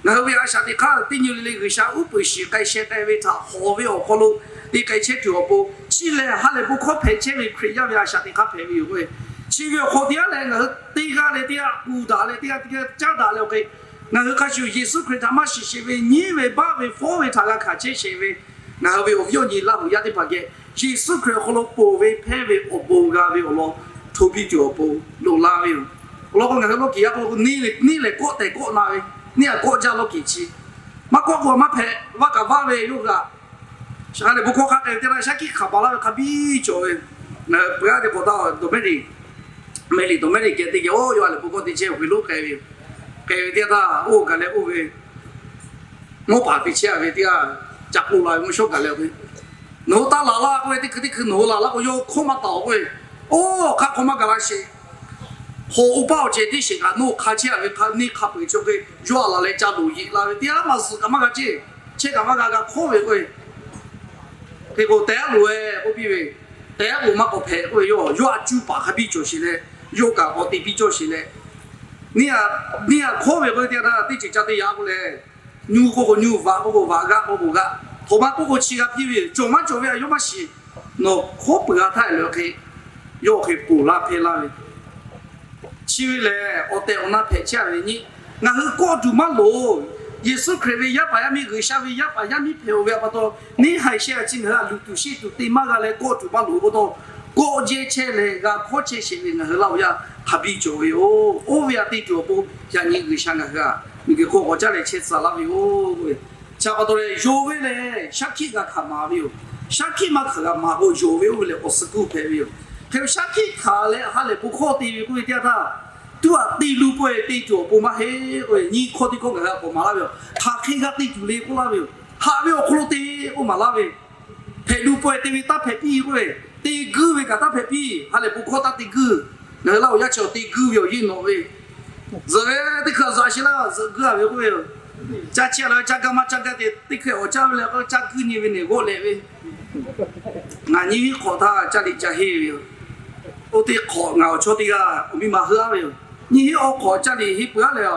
Ngaˬ hui ve a shaꞈ teꞈ hk'aˇ teˇ nyi le le G'uiˬsha uˉ peunˍ shiˍ k'ai sheh k'ai ve htaꞈ hawˍ ve awˬ hk'aw lo te k'ai chehˇ tuˬ awˬ pon, chi lehˬ ha lehˬ bon hkawˇ hpehꞈ chehˇ ve Hkriꞈ yaˇ ve a shaꞈ teꞈ hk'aˇ hpehꞈ ve yoˬ k'o, chi ve awˬ hk'aw teˇ g'aˇ lehˬ ngaˬ hui teˇ g'aˇ leh teˇ g'aˇ kuˬ daꞈ leh teˇ g'aˇ teˇ g'aˇ caˉ daꞈ leh awˬ hk'e, ngaˬ hui hk'a shuˍ Yeˍsuˆ Hkriꞈ htaꞈ maˇ shiˍ sheˍ ve nyiˉ ve baˆ ve fawˉ ve htaꞈ g'a hkanˍ chehˇ sheˍ ve ngaˬ hui ve awˬ viˉ awˬ nyi Laˇ huˍ yaˇ teˇ hpaˍ geh, Yeˍsuˆ Hkriꞈ awˬ hk'aw lo ponˬ ve hpehˇ ve awˬ bon g'a ve awˬ lawn hto piˇ tuˬ awˬ pon loꞈ la ve yoˬ. Awˬ lawn k'o, ngaˬ hui lawˇ kiˍ yaˇ k'o neˇ lehˬ kawˆ tehˬ kawˆ na ve, neˇ aꞈ kawˆ jaˇ lawˇ kiˍ chi maˇ kawˆ k'o maˇ hpehꞈ, vaˇ kaꞈ vaˇ ve yawˇ g'aꞈ. Shaˍ k'a lehˬ bon hkawˇ hk'a k'ai ve teˇ g'aˇ shaˉ hkiˆ hkanˍ baˬ laˇ ve hk'a biˇ cawˬ ve, ngaˬ hui peuˬ g'aˇ te k'awꞈ taˇ dawˬ mehˉ liꞈ, mehˉ liꞈ dawˬ mehˉ liꞈ geh teˇ geh oˇ yawˇ a lehˬ bon hkawˇ te chehˇ ve hk'e lo k'ai ve yoˬ. K'ai ve teˇ g'aˇ taˇ oˇ gaˬ leh oˇ ve mawˇ paˍ te chehˇ a ve teˇ g'aˇ ca k'oˆ la ve mvuhˇ shawˉ gaˬ leh, nawˬ hui taˇ laˬ laˇ k'oˆ ve, teˇ hkui teˇ hkui nawˬ hui laˬ laˇ k'o yawˇ hkawˇ maˇ taˍ-oˬ k'oˆ ve, oˇ hk'aˆ hk'aw maˇ gaˬ la sheˍ. Hawˍ oˇ paˆ awˬ ceh teˇ sheˍ kaꞈ nawˬ hui hk'a chehˇ a ve hk'a neˇ hk'a peu-eˬ cawˬ hk'e, yawˇ a laˬ leh ca loˍ yeꞈ la ve teˇ g'aˇ maˇ zuhꞈ kaꞈ maˇ g'a ceˇ, chehˇ kaꞈ maˇ g'a g'a hkawˇ ve k'oˆ ve, hk'e k'o tehꞈ loˬ-e k'oˆ piˇ ve, tehꞈ loˬ maˇ k'awꞈ hpehꞈ k'oˆ ve, yawˇ yawˇ a cuˇ paˍ hk'a biˇ cawˬ sheˍ leh, yawˇ kaꞈ k'awꞈ te piˇ cawˇ sheˍ leh, neˇ aꞈ hkawˇ ve k'oˆ ve teˇ g'aˇ taˇ teˇ ceuˬ ca te yaꞈ k'oˆ leh, nyu k'oˆ k'o nyu, vaꞈ k'oˆ k'o vaꞈ, g'aˆ k'oˆ k'o g'aˆ, htawnˍ ma k'oˆ k'o chi g'a piˇ ve yoˬ. Cawˬ maˇ cawˬ ve aꞈ yawˇ maˇ shiˍ. Nawˬ hkawˉ peuˬ g'a htaˇ leh hk'e, yawˇ hk'e ponˬ laˇ hpehˇ laˇ ve chi ve lehˬ awˬ tehˬ awˬ na hpehꞈ chehˇ ve nyi. Ngaˬ hui kawˆ tuˬ maˇ loˍ. Yeˍsuˆ Hkriꞈ ve yaˇ paˍ yaˇ miˇ, G'uiˬsha ve yaˇ paˍ yaˇ miˇ hpehꞈ-oˬ ve a pa taw, neˇ haiˬ sheh a chi ngaˬ hui a luˬ tuˬ sheˆ tuˬ te maˇ g'a leh kawˆ tuˬ maˇ loˍ pa taw, kawˆ jehˇ chehˇ leh g'a hkawˇ chehˇ sheˍ ve ngaˬ hui Laˇ huˍ yaˇ hk'a biˇ cawˬ ve yoˬ. Oˇ ve aꞈ te tuˬ awˬ pon yaꞈ nyi G'uiˬsha ngaˬ hui aꞈ miˬguiˬ hk'oˆ k'awꞈ caˇ leh chehˇ tcuh laˇ ve yoˬ. Chi pa taw leh yonˍ ve lehˬ shaˉ hkiˆ g'a hkanˍ maˍ ve yoˬ. Shaˉ hkiˆ maˇ hkanˍ g'a maˍ k'o, yonˍ ve oˇ ve lehˬ awˬ suh kuˇ hpehꞈ ve yoˬ. Hk'e shaˉ hkiˆ hkanˍ leh ha lehˬ bon hkawˇ te ve k'oˆ ve teˇ g'aˇ htaˇ, tuˉ aꞈ te lu pawehˇ te tuˬ awˬ pon maˇ heˆ k'oˆ ve, nyi hkawˇ teˇ hkawˇ ngaˬ hui aꞈ k'awꞈ maˍ laˇ ve yoˬ. Hk'aˬ hk'e g'a te tuˬ le k'oˆ laˇ ve yoˬ. Haꞈ ve awˬ hk'aw lo te k'oˆ maˍ laˇ ve, hpehꞈ lu pawehˇ te ve taˇ hpehꞈ piˇ k'oˆ ve, te guiˇ ve kaꞈ taˇ hpehꞈ piˇ. Ha lehˬ bon hkawˇ taˇ te guiˇ. Ngaˬ hui Laˇ huˍ yaˇ chi awˬ te guiˇ ve awˬ yeˇ nawꞈ ve, zuhꞈ ve teˇ hkui zuhꞈ a sheˍ laˇ zuhꞈ guiˇ a ve k'oˆ ve yoˬ. Caˇ chehˇ a la ve caˇ gaˇ maˇ caˇ gaˇ te, teˇ hkui awˬ caˇ ve leh k'o caˇ guiˇ nyi ve neˬ g'awˆ lehꞈ ve, ngaˬ nyiˇ hinˉ hk'awꞈ htaˇ caˇ liꞈ ca henˇ ve yoˬ. Oˇ teˇ hk'awꞈ ngaˬ awˬ chawˇ teˇ g'aˇ awˬ miˇ ma heuˆ aˉ ve yoˬ. Nyiˇ hinˉ awˬ hk'awꞈ caˇ liꞈ henˇ peuˬ aˉ leh,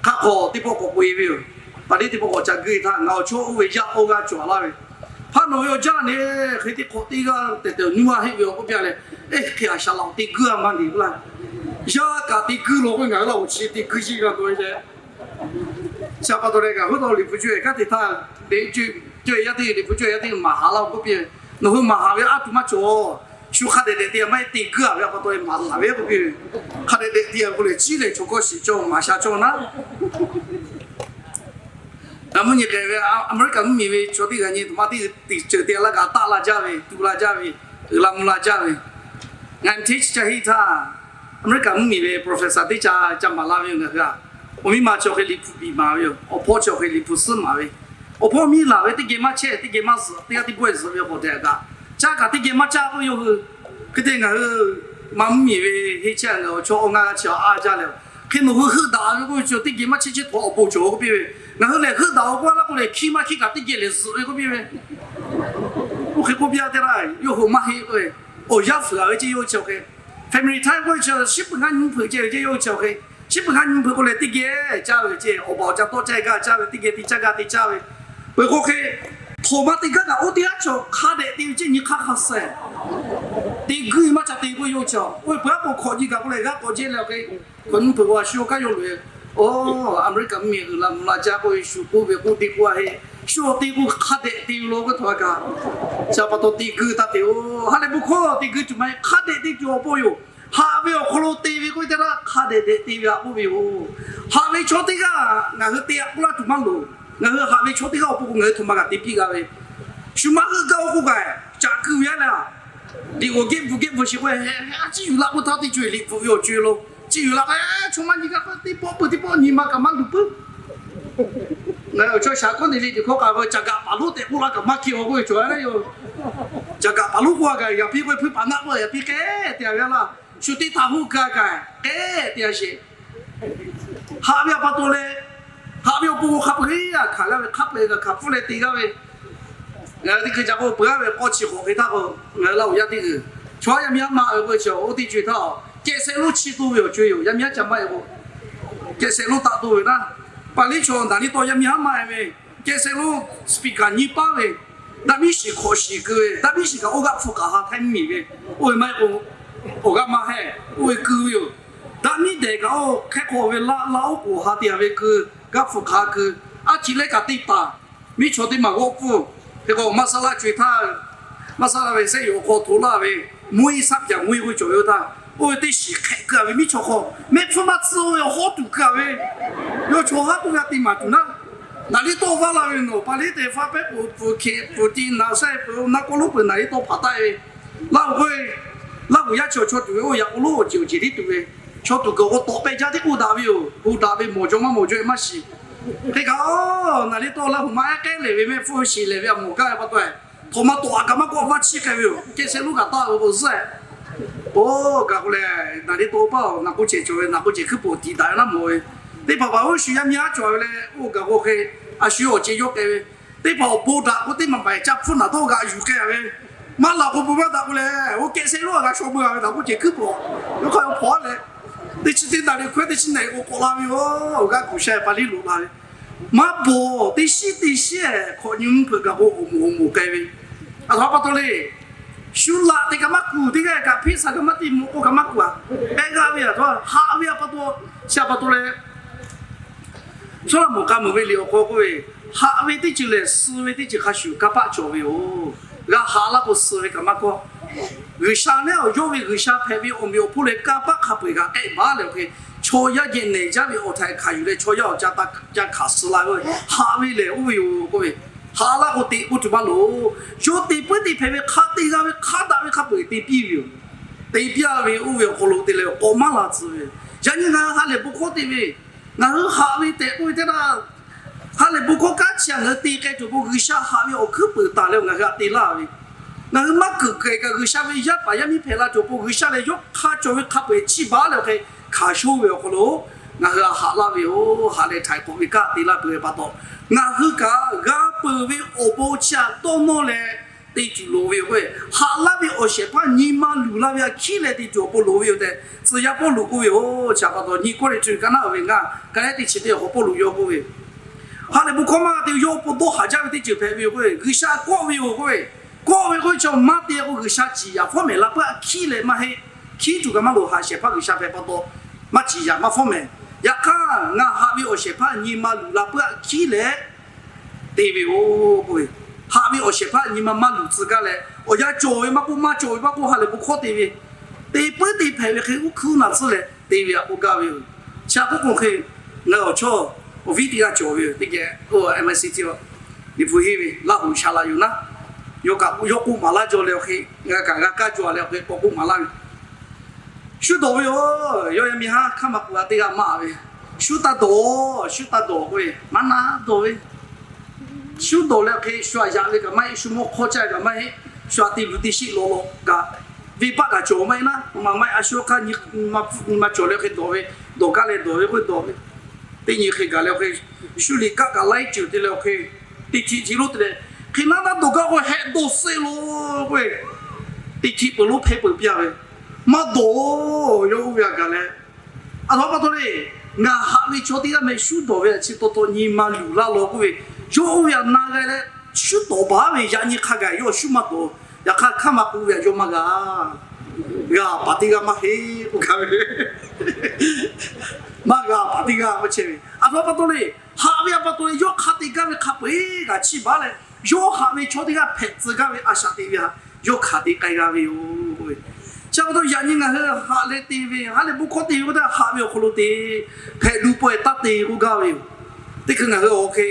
hk'aˆ hk'aw teˇ pawˆ k'awꞈ k'oꞈ e ve yoˬ. Paˍ teˇ teˇ pawˆ k'awꞈ ca guiˇ htaˇ ngaˬ awˬ chawˇ oˇ ve yaˇ awˇ g'aˇ cawˬ laˇ ve, hpaˇ nawˬ ve awˬ jaˇ ne, hk'e teˇ hk'awꞈ teˇ g'aˇ tehˬ tehˬ nuˇ a heˆ ve yoˬ k'oˆ piˇ leh, eˬ hk'e a shaˍ laꞈ awˬ te guiˇ a maˇ nyi k'oˆ laˇ. Yaˇ kaꞈ te guiˇ law k'o ngaˬ hui Laˇ huˍ chi te guiˇ jiˇ g'a dawˬ ve leh, chi pa taw leh ngaˬ hui taw liꞈ hpu cawˇ e kanˉ te htaˇ, liꞈ cawˇ e yaˇ teˇ liꞈ hpu cawˇ e yaˇ teˇ maˍ haˍ laˇ k'oˆ piˇ ve, nawˬ hui maˍ haˍ ve a tuˬ maˇ cawˬ. Shu hk'a dehꞈ dehꞈ te a maˇ heˆ, te guiˇ a ve a pa taw e maˍ laˬ ve k'oˆ piˇ ve, hk'a dehꞈ dehꞈ te a k'oˆ leh ciˉ leh chaw hkawˇ shiˍ cawˇ maˍ sha cawˇ naˉ. Ngaˬ mvuhˇ nyi k'ai ve Aˍmeˍriˆkaˍ mvuhˇmiˬ ve chaw teˇ g'aˇ nyi tuˬ maˇ teˇ g'aˇ te ceuˬ te a laˇ kaꞈ taˆ la jaˇ ve, tu la jaˇ ve, uiˍ la mvuh la jaˇ ve, ngaˬ hteˇ chi ca henˇ htaˇ, Aˍmeˍriˆkaˍ mvuhˇmiˬ ve professor teˇ ca ca maˍ laˇ ve yoˬ. Ngaˬ hui a, awˬ miˇ ma chi awˬ hk'e liꞈ hpu biˬ maˍ ve yoˬ. Awˬ hpawˇ chi awˬ hk'e liꞈ hpu suhˉ maˍ ve, awˬ hpawˇ miˇ laˬ ve teˇ geh maˇ chehˇ, teˇ geh maˇ zuhꞈ, teˇ g'aˇ teˇ pawˆ zuhꞈ ve k'awꞈ tehꞈ kaꞈ, caˇ kaꞈ teˇ geh maˇ caˇ k'oˆ ve yoˬ hui. Hk'e te ngaˬ hui ma mvuhˇmiˬ ve henˇ chehˇ a ngaˬ awˬ chawˇ awˇ ngaˇ g'aˇ chi a jaˇ leh, hk'e nawˬ hui heuˆ daꞈ ve k'oˆ ve chi teˇ geh maˇ chehˇ chehˇ htaw awˬ bon cawˬ k'oˆ piˇ ve, ngaˬ hui lehˬ heuˆ daꞈ-oˬ k'oˆ laˇ k'o lehˬ hkiˇ maˇ hkiˇ kaꞈ teˇ geh lehˬ zuhꞈ ve k'oˆ piˇ ve, oˇ hk'e k'oˆ piˇ a teˇ g'aˇ yawˇ hui maˇ heˆ k'oˆ ve, awˬ yanˇ fuiˍ a ve ceˇ yawˇ hui chi awˬ hk'e, family time k'oˆ ve chi shiˉ peuˬ ngaˇ nyi hpeuꞈ ceh ve ceˇ yawˇ hui chi awˬ hk'e, shiˉ peuˬ ngaˇ nyi hpeuꞈ k'o lehˬ teˇ geh caˇ ve ceˇ, awˬ baˬ awˬ ca tawˆ caˇ gaˇ caˇ ve teˇ geh te caˇ gaˇ te caˇ ve, peuˬ k'o hk'e, htawnˍ ma te gaˇ kaꞈ oˇ teˇ g'aˇ chi awˬ hk'a dehꞈ te ve ceˇ nyi hk'aˇ hk'a suh te guiˇ maˇ ca te k'oˆ yawˇ hui chi, oˇ ve peuˬ aˉ k'o hk'awꞈ nyi gaˬ k'o lehˬ g'aˇ k'awꞈ jehˇ leh awˬ hk'e, hkawꞈ nyi peuˬ k'o a shu awˬ kaˉ yawˇ loꞈ e, oˇ Aˍmeˍriˆkaˍ mvuhˇmiˬ uiˍ la mvuh la jaˇ k'oˆ ve shu k'oˆ ve k'oˆ te k'oˆ a heˆ, shu awˬ te k'o hk'a dehꞈ te ve law k'oˆ htaꞈ kaꞈ, chi pa taw te guiˇ taˇ te-oˬ. Ha lehˬ bon hkawˇ te guiˇ tuˬ maˇ heˆ, hk'a dehꞈ te tuˬ awˬ pon yoˬ. Haꞈ ve awˬ hk'aw lo te ve k'oˆ ve teˇ g'aˇ hk'a dehꞈ dehꞈ te ve aꞈ k'oˆ ve yoˬ. Haꞈ ve chaw teˇ g'aˇ ngaˬ hui te aꞈ k'oˆ laˇ tuˬ maˇ loˍ. Ngaˬ hui haꞈ ve chaw teˇ g'aˇ awˬ pon k'o ngaˬ hui htaꞈ maˇ g'a te piˇ g'a ve, shu maˇ heuˆ gaˇ-oˬ k'oˆ kaꞈ caꞈ keu ve aˉ leh, liꞈ g'awˬ gehˆ bvuhꞈ gehˆ bvuhꞈ sheˍ k'o, a ciˉ yuˬ laˇ k'oˆ htaˇ teˇ co e liꞈ bvuhꞈ ve awˬ co e lo, ciˉ yuˬ laˇ k'o, chaw maˇ nyi g'a k'o teˇ pawˆ peuˬ teˇ pawˆ nyi ma kaꞈ maˇ luˬ puiˉ. Ngaˬ hui awˬ chaw shaˍ kawˉ neˬ le teꞈ hkawˇ k'aꞈ ve caꞈ gaꞈ paˍ lonˉ tehꞈ k'oˆ laˇ kaꞈ maˇ hkiˇ-oˬ k'oˆ ve cawˬ a le yoˬ. Caˬ kaꞈ paˍ lonˉ k'oˆ a kaꞈ yaꞈ piˇ k'oˆ ve, hpuiˇ paˍ naˆ k'oˆ yaꞈ piˇ k'ehˉ te a ve a laˇ. Shu teˇ htaˇ hoˆ gaˇ kaꞈ k'ehˉ te a sheˍ. Haꞈ ve a pa taw leh, haꞈ ve awˬ pon k'o hk'a peu-eˬ g'a hkanˍ g'aˇ ve, hk'a peu-eˬ g'a hkanˍ pfuhˇ leh te g'aˇ ve, ngaˬ hui teˇ hkui ca k'o peuˬ g'aˇ ve k'awˇ chi hk'awꞈ hk'e htaˇ k'o, ngaˬ hui Laˇ huˍ yaˇ teˇ g'uiˬ chaw yaˇ miˇ haˉ maˇ ve k'o chi oˇ teˇ co-e htaˇ, kehˬ shehˍ lonˉ chi to ve awˬ co-e yoˬ. Yaˇ miˇ haˉ ca maˇ e k'o, kehˬ shehˍ lonˉ taˆ to ve naˉ, paˍ liˇ chaw naˍ liˇ tawˇ yaˇ miˇ haˉ maˇ e ve, kehˬ shehˍ lonˉ speaker nyiˇ paˉ ve, daꞈ miˉ shiˍ hk'awꞈ shiˍ keu ve, daꞈ miˉ shiˍ kaꞈ oˇ g'aˆ hpfuhˇ k'aꞈ ha hteˇ miˬ ve, oˇ ve maˇ heˆ k'o, awˬ g'aˇ maˇ heˆ. Oˇ ve keu ve yoˬ. Daꞈ miˉ dehˬ kaꞈ oˇ hk'e hk'awꞈ ve laˇ laˇ oˉ k'oˍ ha te a ve keu, g'aˆ hpfuhˇ hk'a keu, aˉ htiꞈ leh kaꞈ te taˍ. Miˉ chaw teˇ maˬ g'awˆ pfuhˇ hk'e k'o, maˇ saˉ laˇ co-e htaˇ, maˇ saˉ laˇ ve sehˆ yoˬ awˬ hk'aw hto laˇ ve, mvuhˇ iˉ saˉ pyaˍ mvuhˇ iˉ k'oˆ cawˬ ve oˇ htaˇ, oˇ ve teˇ shiˍ hk'ehꞈ keu a ve miˉ chaw hk'aw mehˆ hpfuhˇ maˇ tcuh ve awˬ hawˉ tuˬ keu a ve, yawˇ chaw haˉ k'oˆ g'a te maˍ tuˬ naˉ, naˍ liˇ tawˇ vaˇ la ve nawˬ paˍ liˇ te faˉ pehˉ peuˬ, pfuhˍ hkeꞈ pfuhˍ ti naˍ shehˆ peuˬ naˆ k'awˇ lonˉ peuˬ naˍ liˇ tawˇ hpaˍ taˆ e ve, Laˇ huˍ k'oˆ ve, Laˇ huˍ yaˇ chi awˬ chaw tuˬ ve oˇ yaꞈ k'o lonˉ awˬ ceˬ awˬ ceˬ tiˉ tuˬ ve, chaw tuˬ kuiˬ awˬ k'o tawꞈ pehˇ jaˇ teˇ k'oˆ daꞈ ve yoˬ. Hu daꞈ ve mawˬ jaw maˇ mawˬ jaw e maˇ shiˍ. Hk'e kaꞈ, naˍ liˇ tawˇ Laˇ huˍ maˇ ehˉ k'ehˉ lehˬ ve mehˆ hpfuhˇ shiˍ lehˬ ve a mawˬ gaˇ ve pa taw, htawnˍ ma tawꞈ a kaꞈ maˇ k'awꞈ vaˇ chiˇ k'ai ve yoˬ. Kehˬ shehˍ lonˉ kaꞈ taˆ ve k'o zuhˆ e, oˇ kaꞈ k'o lehˬ naˍ liˇ tawˇ paˇ naˬ k'oˆ cehˬ cawˬ ve, naˬ k'oˆ cehˬ hkuiˉ peuˬ tiˍ daꞈ ve naˉ mawˬ ve, teˇ hpaˍ paˍ oˇ shu yaˇ miˇ haˉ cawˬ ve leh oˇ gaˬ k'o hk'e, a shu awˬ ceˬ yawˇ k'ai ve, teˇ hpaˍ awˬ bon daꞈ k'o teˇ maˬ maˍ ca hpfuhˇ naˬ dawˇ g'aꞈ yuˬ k'ai ve, maˇ laˬ k'o bon maˇ daꞈ k'o lehˬ, oˇ kehˬ shehˍ lonˉ a g'a shaw beu a ve naˬ k'oˆ cehˬ hkuiˉ peuˬ, yawˇ hk'aˇ yawˇ hpawˇ leh, teˇ chi teˇ naˬ liꞈ hkawehˉ teˇ chi naˬ liꞈ k'o k'awꞈ la ve yoˬ. Awˬ g'aˇ kuˬ sha paˍ liˇ loꞈ la ve, maˇ bawˬ teˇ shiˉ teˇ shiˉ hk'awꞈ nyi mvuhˇ hpeuꞈ gaˬ k'o awˬ moˍ awˬ moˍ k'ai ve, a htoꞈ ma pa taw le. Shu laꞈ te kaꞈ maˇ kuˬ, teˇ g'aˇ kaꞈ hpeˇ saˍ kaꞈ maˇ te, mawꞈ k'oˆ kaꞈ maˇ kuˬ a, pehˆ g'aˇ ve a htoꞈ ma haꞈ ve a pa taw, chi a pa taw leh, Sawˉlaꞈmonˍ k'a meuˍ ve liꞈ awˬ hk'aw k'oˆ ve, haꞈ ve teˇ ceuˬ lehˬ suh ve teˇ ceuˬ hk'a shuˍ kanˇ paˆ cawˬ ve yoˬ. G'a haꞈ laˇ k'o suh ve kaꞈ maˇ kawˆ. G'uiˬsha lehˬ awˬ yawˇ ve G'uiˬsha hpehꞈ ve awˬ meꞈ awˬ hponˇ lehˬ kanˇ paˆ hk'a peu-eˬ g'a k'ehˆ baˬ leh awˬ hk'e, chaw yaˇ geh nehˬ jaˇ ve awˬ htaiˍ hkanˍ yuˬ leh chaw yaˇ awˬ ca hkanˍ suh la ve, haꞈ ve lehˬ oˇ ve yoˬ k'oˆ ve, haꞈ laˇ k'o te k'oˆ tuˬ maˇ loˍ. Yawˇ te puiˉ te hpehꞈ ve hk'a te g'a ve hk'a daꞈ ve hk'a peu-eˬ te piˇ ve yoˬ. Te piˇ ve oˇ ve awˬ hk'aw lo te leh k'awꞈ maˇ la tcuh ve, yaꞈ nyi ngaˬ hui ha lehˬ bon hkawˇ te ve, ngaˬ hui haꞈ ve tehꞈ k'oˆ ve teˇ htaˇ, ha lehˬ bon hkawˇ kanˉ chi a ngaˬ hui te k'ai tuˬ awˬ pon G'uiˬsha haꞈ ve awˬ hkuiˉ peuˍ taˍ leh ngaˬ hui htaꞈ te laˇ ve, ngaˬ hui maˇ keunˍ kehˬ kaꞈ G'uiˬsha ve yaˇ paˍ yaˇ miˇ hpehꞈ la tuˬ awˬ pon G'uiˬsha lehˬ yawˇ hk'a cawˬ ve hk'a peu-eˬ chiˇ baˬ leh awˬ hk'e hkanˍ shonˇ ve awˬ hk'aw lo ngaˬ hui haꞈ laˇ ve yoˬ. Haꞈ leh htaiˍ hk'awꞈ ve kanˉ te laˇ peuˬ ve pa taw, ngaˬ hui kaꞈ g'a peuˬ ve awˬ bon chi a dawˇ nawˇ leh te tuˬ loˍ ve yoˬ k'o, haꞈ laˇ ve awˬ shehˍ hpaˇ nyi ma luˬ la ve a hkiˉ leh te tuˬ awˬ pon loˍ ve yoˬ tehꞈ tcuh yaˇ Pawˇluꞈ k'oˆ ve yoˬ. Chi a pa taw nyi Kawˇrenˍhtuˆ ka naˉ uiˍ ve ngaˇ ka lehˉ teˇ chi teˇ awˬ hk'aw Pawˇluꞈ yawˇ k'oˆ ve, ha lehˬ bon hkawˇ maˇ g'a te yawˇ awˬ pon dawˇ haˍ jaˇ ve teˇ ceuˬ hpehꞈ ve yoˬ k'o, G'uiˬsha kawˆ ve yoˬ k'oˆ ve, kawˆ ve k'oˆ ve chi maˇ te k'o G'uiˬsha ciˍ yaꞈ fawˉ mehˍ la peuˬ a hkiˉ leh maˇ heˆ. Hkiˉ tuˬ kaꞈ maˇ loˍ, haꞈ shehˍ hpaˇ G'uiˬsha hpehꞈ pa taw maˇ ciˍ yaꞈ maˇ fawˉ mehˍ. Yaꞈ hk'aˇ ngaˬ haꞈ ve awˬ shehˍ hpaˇ nyi ma luˬ la peuˬ a hkiˉ leh te ve yoˬ k'oˆ ve, haꞈ ve awˬ shehˍ hpaˇ nyi ma maˇ luˬ tcuh gaˇ leh awˬ yanˇ cawˬ ve maˇ k'oˆ, maˇ cawˬ ve maˇ k'oˆ, ha lehˬ bon hkawˇ te ve, te puiˉ te hpehꞈ ve hk'e uˉ hkuiˉ naˬ tcuhˇ leh te ve a k'oˆ gaˇ ve yoˬ. Chi a k'oˆ k'o hk'e, ngaˬ awˬ chawˇ awˬ viˉ teˇ g'aˇ cawˬ ve yoˬ. Teˇ geh oˇ MICT liꞈ hpu henˇ ve Laˇ huˍ sha la yoˬ naˉ, yawˇ kaꞈ yawˇ k'oˆ maˍ laˇ jaw leh awˬ hk'e, ngaˬ kaꞈ g'a kaˇ jaw leh awˬ hk'e k'awꞈ k'oˆ maˍ laˇ ve, shu dawˬ ve yoˬ. Yawˇ yaˇ miˇ haˉ hkaˇ maꞈ k'oꞈ a teˇ g'aˇ maˇ ve, shu taˇ dawˬ, shu taˇ dawˬ k'oˆ ve, maˇ na dawˬ ve, shu dawˬ leh awˬ hk'e shu aꞈ yaꞈ ve kaꞈ maˇ heˆ, shu mawˇ hk'awˇ caˇ ve kaꞈ maˇ heˆ, shu aꞈ te luˬ te sheˆ lawꞈ lawꞈ kaꞈ, venˇbaˆ kaꞈ cawˬ maˇ heˆ naˉ, maꞈ maˇ heˆ, a shu hk'aˇ nyi ma cawˬ leh awˬ hk'e dawˬ ve, dawˬ gaˇ leh dawˬ ve k'oˆ dawˬ ve, teˇ nyi hk'e gaˬ leh awˬ hk'e, shu liꞈ kaˆ kaꞈ laiˉ ceuˬ te leh awˬ hk'e, teˇ htiꞈ htiꞈ lonˉ te leh, hk'e naˉ naˉ dawˬ gaˇ k'o hehꞈ dawˬ seˆ lo k'oˆ ve, teˇ htiꞈ peuˬ lonˉ hpehˇ peuˬ piˇ a ve, maˇ dawˬ, yawˇ oˇ ve a gaˬ leh, a htoꞈ ma pa taw le, ngaˬ haꞈ ve chaw teˇ g'aˇ meh shu dawˬ ve a chi taw taw nyi ma luˬ laˇ law k'oˆ ve, yawˇ oˇ ve a na g'a leh, shu tawˍ baˬ ve yaꞈ nyi hk'a gaˬ yawˇ shu maˇ dawˬ. Yaꞈ hk'aˇ hkaˇ maꞈ k'oꞈ ve a yawˇ maˇ g'a, g'a paˍ teˇ g'aˇ maˇ heˆ k'oˆ gaˇ ve, maˇ g'a paˍ teˇ g'aˇ k'oˆ chehˇ ve, a htoꞈ ma pa taw le, haꞈ ve a pa taw leh yawˇ hk'a te gaˇ ve hk'a peu-eˬ g'a chiˇ baˬ leh, yawˇ haꞈ ve chaw teˇ g'aˇ hpehꞈ tcuh gaˇ ve a shaꞈ teꞈ ve a, yawˇ hk'aˬ te k'ai g'a ve yoˬ. Chi pa taw yaꞈ nyi ngaˬ hui haꞈ leh te ve, ha lehˬ bon hkawˇ te ve k'o te haꞈ ve awˬ hk'aw lo te, hpehꞈ lu pawehˇ taˇ te k'oˆ gaˇ ve yoˬ. Teˇ hkui ngaˬ hui awˬ hk'e,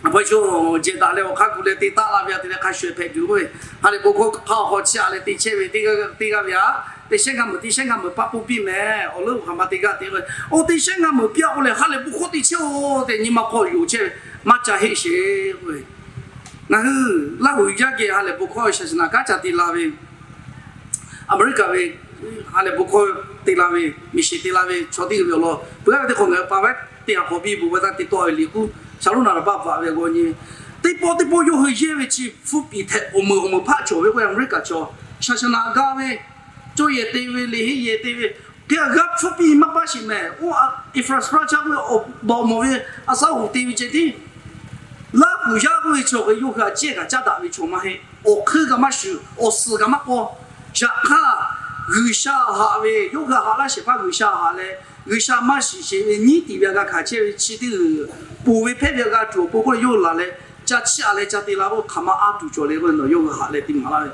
a pa sho jehˬ daꞈ leh awˬ hk'aˇ kuˬ leh te taˆ la ve a te leh hk'a shuˍ hpehꞈ tuˬ k'oˆ ve, ha lehˬ bon hkawˇ hk'a awˬ hk'aw chiˇ aꞈ leh te chehˇ ve teˇ g'aˇ ve a, teˇ shehnˉ ngaˇ meuˍ teˇ shehnˉ ngaˇ meuˍ paˆ poˇ piˇ mehˍ. Awˬ leuˉ hk'aˬ ma teˇ g'aˇ te k'o, oˇ teˇ shehnˉ ngaˇ meuˍ piˇ a k'o lehˬ ha lehˬ bon hkawˇ te chehˇ-oˬ tehꞈ nyi ma hk'aw yonˍ chehˇ ve, maˇ ca heˆ sheˍ k'oˆ ve, Ngaˬ hui Laˇ huˍ yaˇ geh ha lehˬ bon hkawˇ ศาสนา kanˉ ca te la ve, Aˍmeˍriˆkaˍ ve ha lehˬ bon hkawˇ te la ve, miˬ shiˍ te la ve chaw teˇ g'aˇ ve awˬ lawn peuˬ g'aˇ ve teˇ hk'awꞈ ngaˬ hui pa vehˉ teˇ ha hk'awꞈ biˇ bon vehˉ taˇ te tawˆ ve liꞈ hk'oˆ Shaˍlonˍ naˍ laˍ baˆ bvuhꞈ ve awˬ g'aw nyi ve, teˇ pawˆ teˇ pawˆ yawˇ hui yehˇ ve chi hpu piˍ htehꞈ awˬ meuˍ awˬ meuˍ hpaˆ cawˬ ve k'o, Aˍmeˍriˆkaˍ chaw ศาสนา gaˇ ve, cawˇ yehˬ te ve, liꞈ heˆ yehˬ te ve, hk'e g'a hpu piˇ maˇ paˇ sheˍ mehˍ. Oˇ infrastructure k'oˆ ve awˬ bawˬ mawˬ ve, a saˉ hoꞈ te ve ceh tiˉ Laˇ huˍ yaˇ k'oˆ ve chaw hk'e yawˇ hui a ciˉ kaꞈ caˉ daꞈ ve chaw maˇ heˆ. Awˬ hk'eun kaꞈ maˇ shuˍ, awˬ suhˍ kaꞈ maˇ k'aw. Yaꞈ hk'aˇ, G'uiˬsha haꞈ ve, yawˇ hui haꞈ laˇ shehˍ hpaˇ G'uiˬsha haꞈ leh, G'uiˬsha maˇ shiˍ sheˍ ve nyiˉ tiˍ ve a g'a hkanˍ chehˇ ve chi teˇ g'uiˬ, ponˬ ve hpehˇ ve a g'a tuˬ awˬ pon k'oˆ leh yawˇ hui laˬ leh, ca chiˇ aꞈ leh ca te la k'o, hk'aˬ ma a tuˬ cawˬ le k'o, nawˬ yawˇ hui haꞈ leh te maˍ laˇ ve.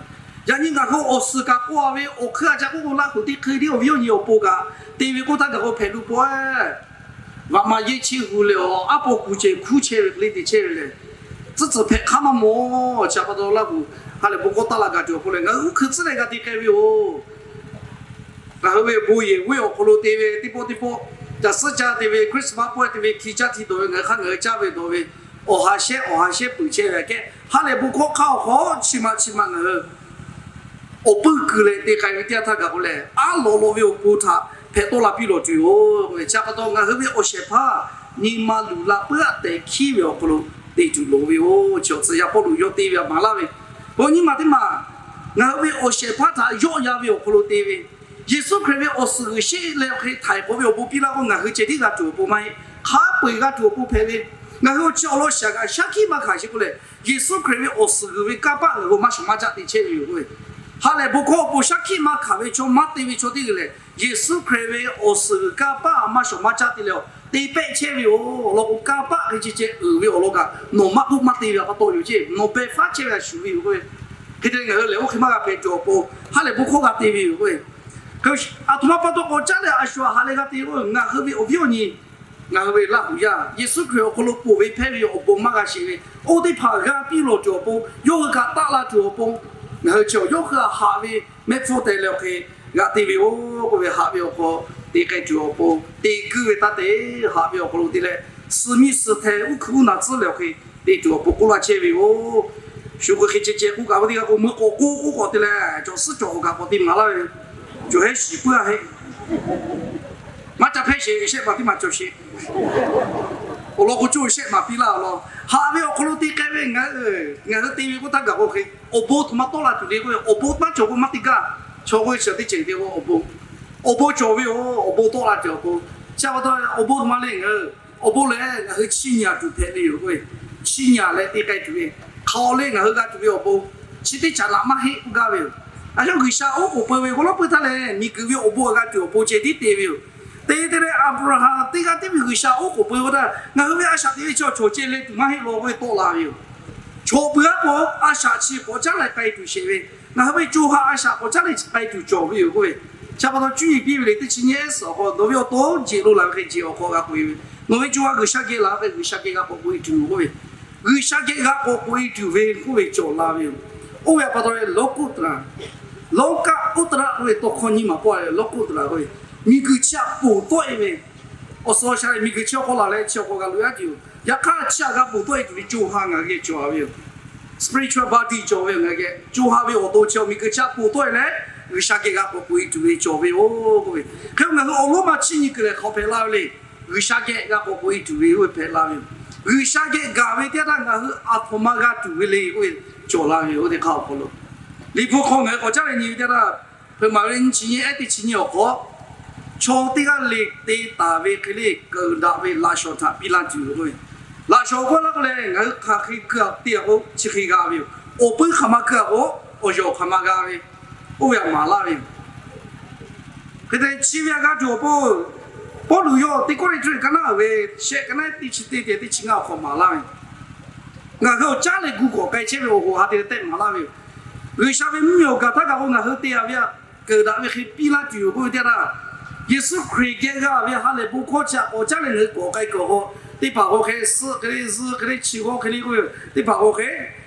Yaꞈ nyi ngaˬ hui awˬ suhˍ kaꞈ k'aw ve, awˬ hk'eun a ca k'oˆ k'o, Laˇ huˍ teˇ hk'e tiˉ awˬ viˉ awˬ nyi awˬ pon kaꞈ te ve k'oˆ htaˇ gaˬ k'o hpehꞈ lu pawehˇ Vaꞈ ma yehˇ chi hu leh awˬ aˉ pawˇ kuˬ ceh hkuˇ chehˇ ve hk'e le te chehˇ ve lehˬ, tcuhˉ tcuhˬ hpehꞈ hk'aˇ maˇ mawˬ. Chi pa taw Laˇ huˍ ha lehˬ bon hkawˇ taˇ la gaˬ tuˬ awˬ pon lehˬ, ngaˬ hui uˉ hkui tcuhˉ leh g'a te k'ai ve yoˬ. Ngaˬ hui ve bon yehˬ g'uˇ awˬ hk'aw lo te ve teˇ pawˆ teˇ pawˆ, caˬ suhˉ caˇ te ve, Christmas pawehˇ te ve, hti caˇ hti dawˬ ve, ngaˬ hui hk'aˇ ngaˬ hui caˇ ve dawˬ ve, awˬ ha shehˆ awˬ ha shehˆ peuˬ chehˇ ve kehˉ, ha lehˬ bon hkawˇ hk'aˇ awˬ hk'aw chi ma chi ma ngaˬ hui awˬ puiˇ kuiˬ leh te k'ai ve teˇ yanˇ htaˇ gaˬ k'o lehˬ, aˉ lawꞈ lawꞈ ve awˬ pon htaꞈ hpehꞈ tawˆ la piˇ lawˬ tuˬ yoˬ. Chi pa taw ngaˬ hui ve awˬ shehˍ hpaˇ nyi ma luˬ la puiˉ aꞈ tehꞈ hkiˉ ve awˬ hk'aw lo te tuˬ loˍ ve yoˬ. Chi awˬ tcuh yaˇ Pawˇluꞈ yawˇ te ve htaꞈ maˍ laˇ ve, bon nyi ma teˇ maˬ ngaˬ hui ve awˬ shehˍ hpaˇ htaꞈ yawˆ yan ve awˬ hk'aw lo te ve, Yeˍsuˆ Hkriꞈ ve awˬ suhˍ g'uiˬ sheˆ leh awˬ hk'e htaiˍ k'awꞈ ve awˬ bon piˇ laˇ k'o, ngaˬ hui ceh tiˉ g'a tuˬ awˬ pon maˇ heˆ. Hk'a peu-eˬ g'a tuˬ awˬ pon hpehꞈ ve, ngaˬ hui awˬ chi awˬ lawn shaˍ kaꞈ shaˉ hkiˆ maˇ hkanˍ sheˍ k'o lehˬ, Yeˍsuˆ Hkriꞈ ve awˬ suhˍ g'uiˬ ve kanˇ paˆ ngaˬ hui maˇ shawˍ maˇ caˆ te chehˇ ve yoˬ k'oˆ ve, ha lehˬ bon hkawˇ awˬ pon shaˉ hkiˆ maˇ hkanˍ ve chaw maˇ te ve chaw teˇ g'uiˬ lehˬ, Yeˍsuˆ Hkriꞈ ve awˬ suhˍ g'uiˬ kanˇ paˆ maˇ shawˍ maˇ caˆ te leh, te pehˆ chehˇ ve yoˬ. Awˬ lawn k'o, kanˇ paˆ hk'e ceh ceh uiˍ ve awˬ lawn kaꞈ nawˬ maˇ k'oˆ maˇ te ve pa taw yoˬ ceˇ, nawˬ beh faˉ chehˇ ve a shuˍ ve yoˬ k'oˆ ve. Hk'e te leh ngaˬ hui lehˬ oˇ hk'e maˇ g'a hpehꞈ tuˬ awˬ pon, ha lehˬ bon hkawˇ g'a te ve yoˬ k'oˆ ve. Aˬ htoꞈ ma pa taw k'awꞈ caˉ leh a shuˍ a haꞈ leh g'a te k'o, ngaˬ hui ve awˬ viˉ awˬ nyi, ngaˬ hui ve Laˇ huˍ yaˇ Yeˍsuˆ Hkriꞈ awˬ hk'aw lo ponˬ ve hpehˇ ve awˬ bon maˇ g'a sheˍ ve, oˇ teˇ hpaˍ g'a piˇ lawˬ tuˬ awˬ pon, yawˇ hui kaꞈ taˆ la tuˬ awˬ pon, ngaˬ hui chi yawˇ hui a haꞈ ve mehˆ hpfuhˇ teh leh awˬ hk'e g'a te ve yoˬ k'oˆ ve, haꞈ ve awˬ hk'aw te k'ai tuˬ awˬ pon te kuiˇ ve taˇ te, haꞈ ve awˬ hk'aw lo te leh, suh miˇ suh hteh uˉ hkuiˉ uˉ naˬ tcuhˉ leh awˬ hk'e te tuˬ awˬ pon k'oˆ laˇ chehˇ ve yoˬ. Shu k'o hk'e ceh ceh k'oˆ kaꞈ ve teˇ g'aˇ k'o, meuˇ k'awꞈ k'oˆ k'oˆ k'awꞈ te leh, cawˬ suhˉ cawˬ awˬ kaꞈ k'awꞈ te maˍ laˇ ve, cawˬ hehˉ shiˍ puiˉ a heˆ. Maˇ ca hpehˇ sheˍ, shehˆ maˬ teˇ maˬ cawˬ sheˍ. Awˬ lawn k'o, co shehˆ maˬ piˇ laˇ awˬ lawn. Haꞈ ve awˬ hk'aw lo te k'ai ve ngaˬ, ngaˬ hui te ve k'oˆ htaˇ gaˬ k'o hk'e, awˬ bon htoꞈ ma tawˆ la tuˬ le k'oˆ ve, awˬ bon maˇ cawˬ k'o maˇ te gaˇ. Chaw k'oˆ ve chi teˇ ceuˬ te k'o awˬ bon, awˬ bon cawˬ ve yoˬ. Awˬ bon tawˆ la tuˬ awˬ pon, chi pa taw awˬ bon htoꞈ ma le ngaˬ hui, awˬ bon lehˬ ngaˬ hui chiˇ nyi a tuˬ hpehꞈ ve yoˬ k'oˆ ve, chiˇ nyi a leh te k'ai tuˬ ve, hk'aˬ le ngaˬ hui g'a tuˬ ve awˬ bon, chi teˇ caꞈ naꞈ maˇ heˆ k'oˆ gaˇ ve yoˬ. A yawˇ G'uiˬsha oˉ k'oˍ peu ve k'o lawˉ peuˇ htaˇ lehˬ, miˬguiˬ ve awˬ bon a g'a tuˬ awˬ pon ceh tiˉ te ve yoˬ. Te te leh Aˍbraˍhanˍ teˇ g'aˇ tiˉ ve G'uiˬsha oˉ k'oˍ peu ve k'o htaˇ, ngaˬ hui ve a shaꞈ teꞈ ve chaw chaw ceh leh tuˬ maˇ heˆ law k'oˆ ve tawˆ la ve yoˬ. Chaw peuˬ aˉ k'o, a shaꞈ chi k'awꞈ caˉ leh k'ai tuˬ sheˍ ve, ngaˬ hui ve co ha a shaꞈ k'awꞈ caˉ leh k'ai tuˬ cawˬ ve yoˬ k'oˆ ve. Chi pa taw cuˇ yiˍ piˇ ve le, teˇ chi nyiˇ ehˉ suhˍ awˬ hk'aw nawˬ ve awˬ to jeˬ lo laˬ ve hk'e jeˬ awˬ hk'aw g'a k'oꞈ e ve, nawˬ ve co ha G'uiˬsha geh laˬ ve hk'e G'uiˬsha geh g'a k'awꞈ k'oꞈ e tuˬ yoˬ k'oˆ ve. G'uiˬsha geh g'a k'awꞈ k'oꞈ e tuˬ ve k'oˆ ve cawˬ la ve yoˬ. Oˇ ve pa taw leh lawˇ k'oˆ taˍ laˇ, lawˇ kaˆ k'oˆ taˍ laˇ k'oˆ ve tawˇ hkawˇ nyiˇ maˬ pawˆ leh lawˇ k'oˆ taˍ laˇ k'oˆ ve, miˬguiˬ chi htaꞈ ponˬ tawˆ e ve, awˬ suhˍ awˬ shaˍ lehˬ miˬguiˬ chi awˬ hk'aw laˬ leh chi awˬ hk'aw g'a loꞈ yaˇ tuˬ yoˬ. Yaꞈ hk'aˇ chi htaꞈ g'a ponˬ tawˆ e tuˬ ve co ha ngaˬ hui geh cawˬ ve yoˬ. Spiritual body cawˬ ve yoˬ. Ngaˬ hui geh co ha ve awˬ to chi miˬguiˬ chi htaꞈ ponˬ tawˆ e leh, G'uiˬsha geh g'a k'awꞈ k'oꞈ e tuˬ ve cawˬ ve yoˬ k'oˆ ve. Hk'e ngaˬ hui awˬ lonˉ ma chiˇ nyi kuiˬ lehˬ hk'aˬ hpehꞈ la ve le. G'uiˬsha geh g'a k'awꞈ k'oꞈ e tuˬ ve oˇ ve hpehꞈ la ve yoˬ. G'uiˬsha geh gaˬ ve teˇ yanˇ htaˇ ngaˬ hui aˬ htoꞈ ma g'a tuˬ ve le k'oˆ ve cawˬ la ve yoˬ. Oˇ teˇ hk'aˇ awˬ hk'aw lo, Liꞈ hpu hk'aw ngaˬ hui k'awꞈ caˉ leh nyi ve teˇ yanˇ htaˇ, hpeuꞈ maˍ ve nyiˇ chi nyiˇ ehˉ teˇ chi nyiˇ awˬ hk'aw, chaw teˇ g'aˇ le te taˍ ve hk'e le, keunˍ daꞈ ve laꞈ shawnˍ htaꞈ piˇ laˇ tuˬ yoˬ k'oˆ ve. Laꞈ shawnˍ k'oˆ laˇ k'o lehˬ, ngaˬ hui hk'aˬ hk'e keu a te a k'o chi hk'e g'a ve yoˬ. Awˬ puiˉ hk'aˬ ma keu a k'o, awˬ yawˬ hk'aˬ ma g'a ve, oˇ ve htaꞈ maˍ laˇ ve yoˬ. Hk'e te chi ve a g'a tuˬ awˬ pon, Pawˇluꞈ yawˇ teˇ kawˇ le tuˬ ka naˉ ve, shehˆ ka naˉ teˇ chi teˇ te teˇ chi ngaˇ awˬ hk'aw maˍ laˇ ve, ngaˬ hui awˬ caˉ leh gu k'awꞈ k'ai chehˇ ve awˬ hoꞈ ha te leh tehˆ maˍ laˇ ve yoˬ. G'uiˬsha ve mvuhˇmiˬ awˬ gaˬ htaˇ kaꞈ k'o ngaˬ hui te a ve htaꞈ keunˍ daꞈ ve hk'e piˇ laˇ tuˬ yoˬ k'oˆ ve teˇ yanˇ htaˇ, Yeˍsuˆ Hkriꞈ geh g'a ve ha lehˬ bon hkawˇ chi htaꞈ k'awꞈ caˉ leh ngaˬ hui k'awꞈ k'ai kuiˬ awˬ hk'aw, teˇ hpaˍ g'aw hk'e suh hk'e le zuh hk'e le chi g'awˇ hk'e le k'oˆ ve, teˇ hpaˍ g'aw hk'e